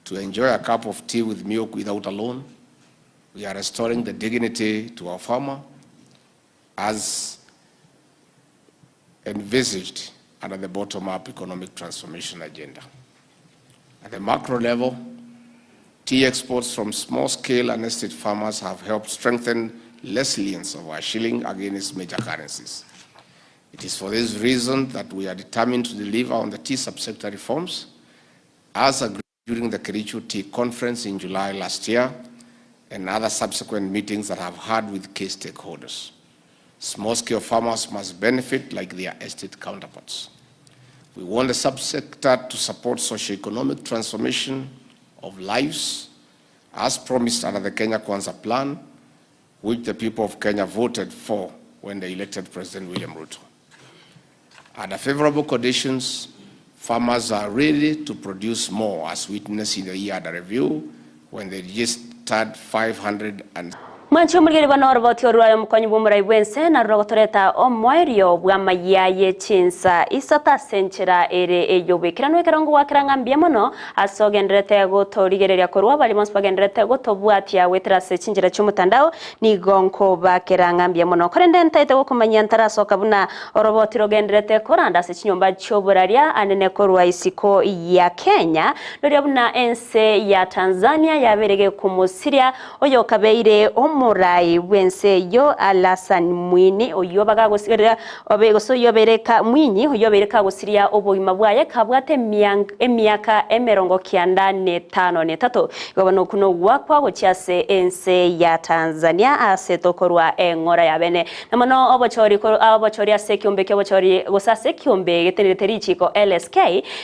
to enjoy a cup of tea with milk without a loan, We are restoring the dignity to our farmer as envisaged under the bottom-up economic transformation agenda. At the macro level, tea exports from small-scale and estate farmers have helped strengthen resilience of our shilling against major currencies. It is for this reason that we are determined to deliver on the tea subsector reforms as agreed during the Kericho Tea Conference in July last year and other subsequent meetings that I've had with key stakeholders. Small-scale farmers must benefit like their estate counterparts. We want the subsector to support socio-economic transformation of lives as promised under the Kenya Kwanza Plan, which the people of Kenya voted for when they elected President William Ruto. Under favorable conditions, farmers are ready to produce more, as witnessed in the year under review when they registered 500 and Mwanche omorigeri bono oroboti orwaye omokonyi bw'omorai bw'ense narwo rogotoreta omoerio bw'amayia ye chinsa isato ase enchera ere ey'oboikeranu ekero ngogwakera ng'a mbuya mono ase ogendererete gotorigereria korwa baria bonsi bagendererete gotobwatia goetera ase chinchera chi'omotandao nigo nkobakera ng'a mbuya mono. Korende ntaete gokomanyia ntarasoka buna Oroboti rogendererete koranda ase chinyomba chi'oboraria anene korwa isiko ya Kenya, noria buna ense ya Tanzania yabeire gekomosiria oyokabeire omorai bw'ense eyio Alassan Mwinyi oyio bagagosiria gose oyio obeire ka Mwinyi oyio obeire kagosiria obogima bwaye kabwate emiaka emerongo kianda netano netato. Igo bono okwo nogwakwa gochia ase ense ya Tanzania ase tokorwa eng'ora ya bene. Na mono obochori korwa obochori ase ekiombe ki'obochori gose ase ekiombe getenerete richiiko LSK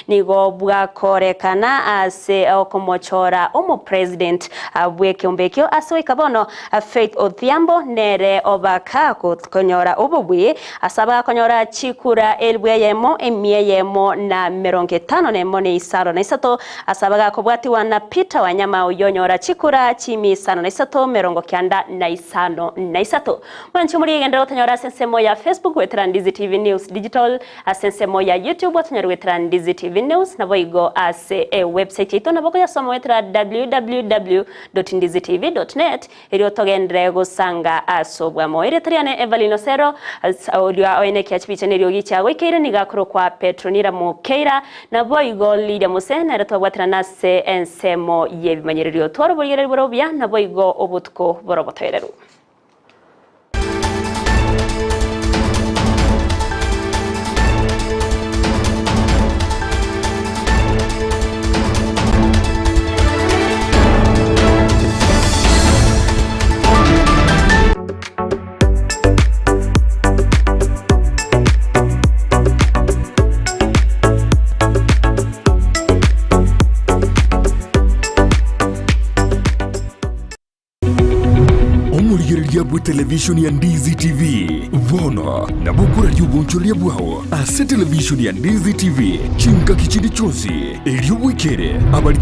nigo bwakorekana ase okomochora omopresident bw'ekiombe ekio ase goika bono Faith Odhiambo nere obaka konyora obobui ase abakonyora chikura elibu eyemo emia eyemo na merongo etano nemo ne isano na isato ase abagakobwatiwa na Peter Wanyama oyio onyora chikura chimia isano na isato merongo kianda na isano na isato. Mwanche morigenderere gotonyora ase ensemo ya Facebook goetera Ndizi TV News Digital, ase ensemo ya YouTube otonyore goetera Ndizi TV News, naboigo ase ewebsite yaito nabo okoyasoma goetera www.ndizitv.net erio togenderere gosanga ase obwamo. Erieta riane Evelyn Osero, oria oenekia chibicha na eriogi chiagoikeire nigo akorokwa Petronila Mokeira, naboigo Lydia Mose nere twabwaterana ase ensemo y'ebimanyererio. Twara oborigereria bore obuya naboigo obotuko bore obotoereru. Omorigereria bw'etelevishoni ya Ndizi TV bono nabo okoraria obonchoreria bwao ase televishoni ya Ndizi TV chingaki chinde chionsi, erio bwekere abari.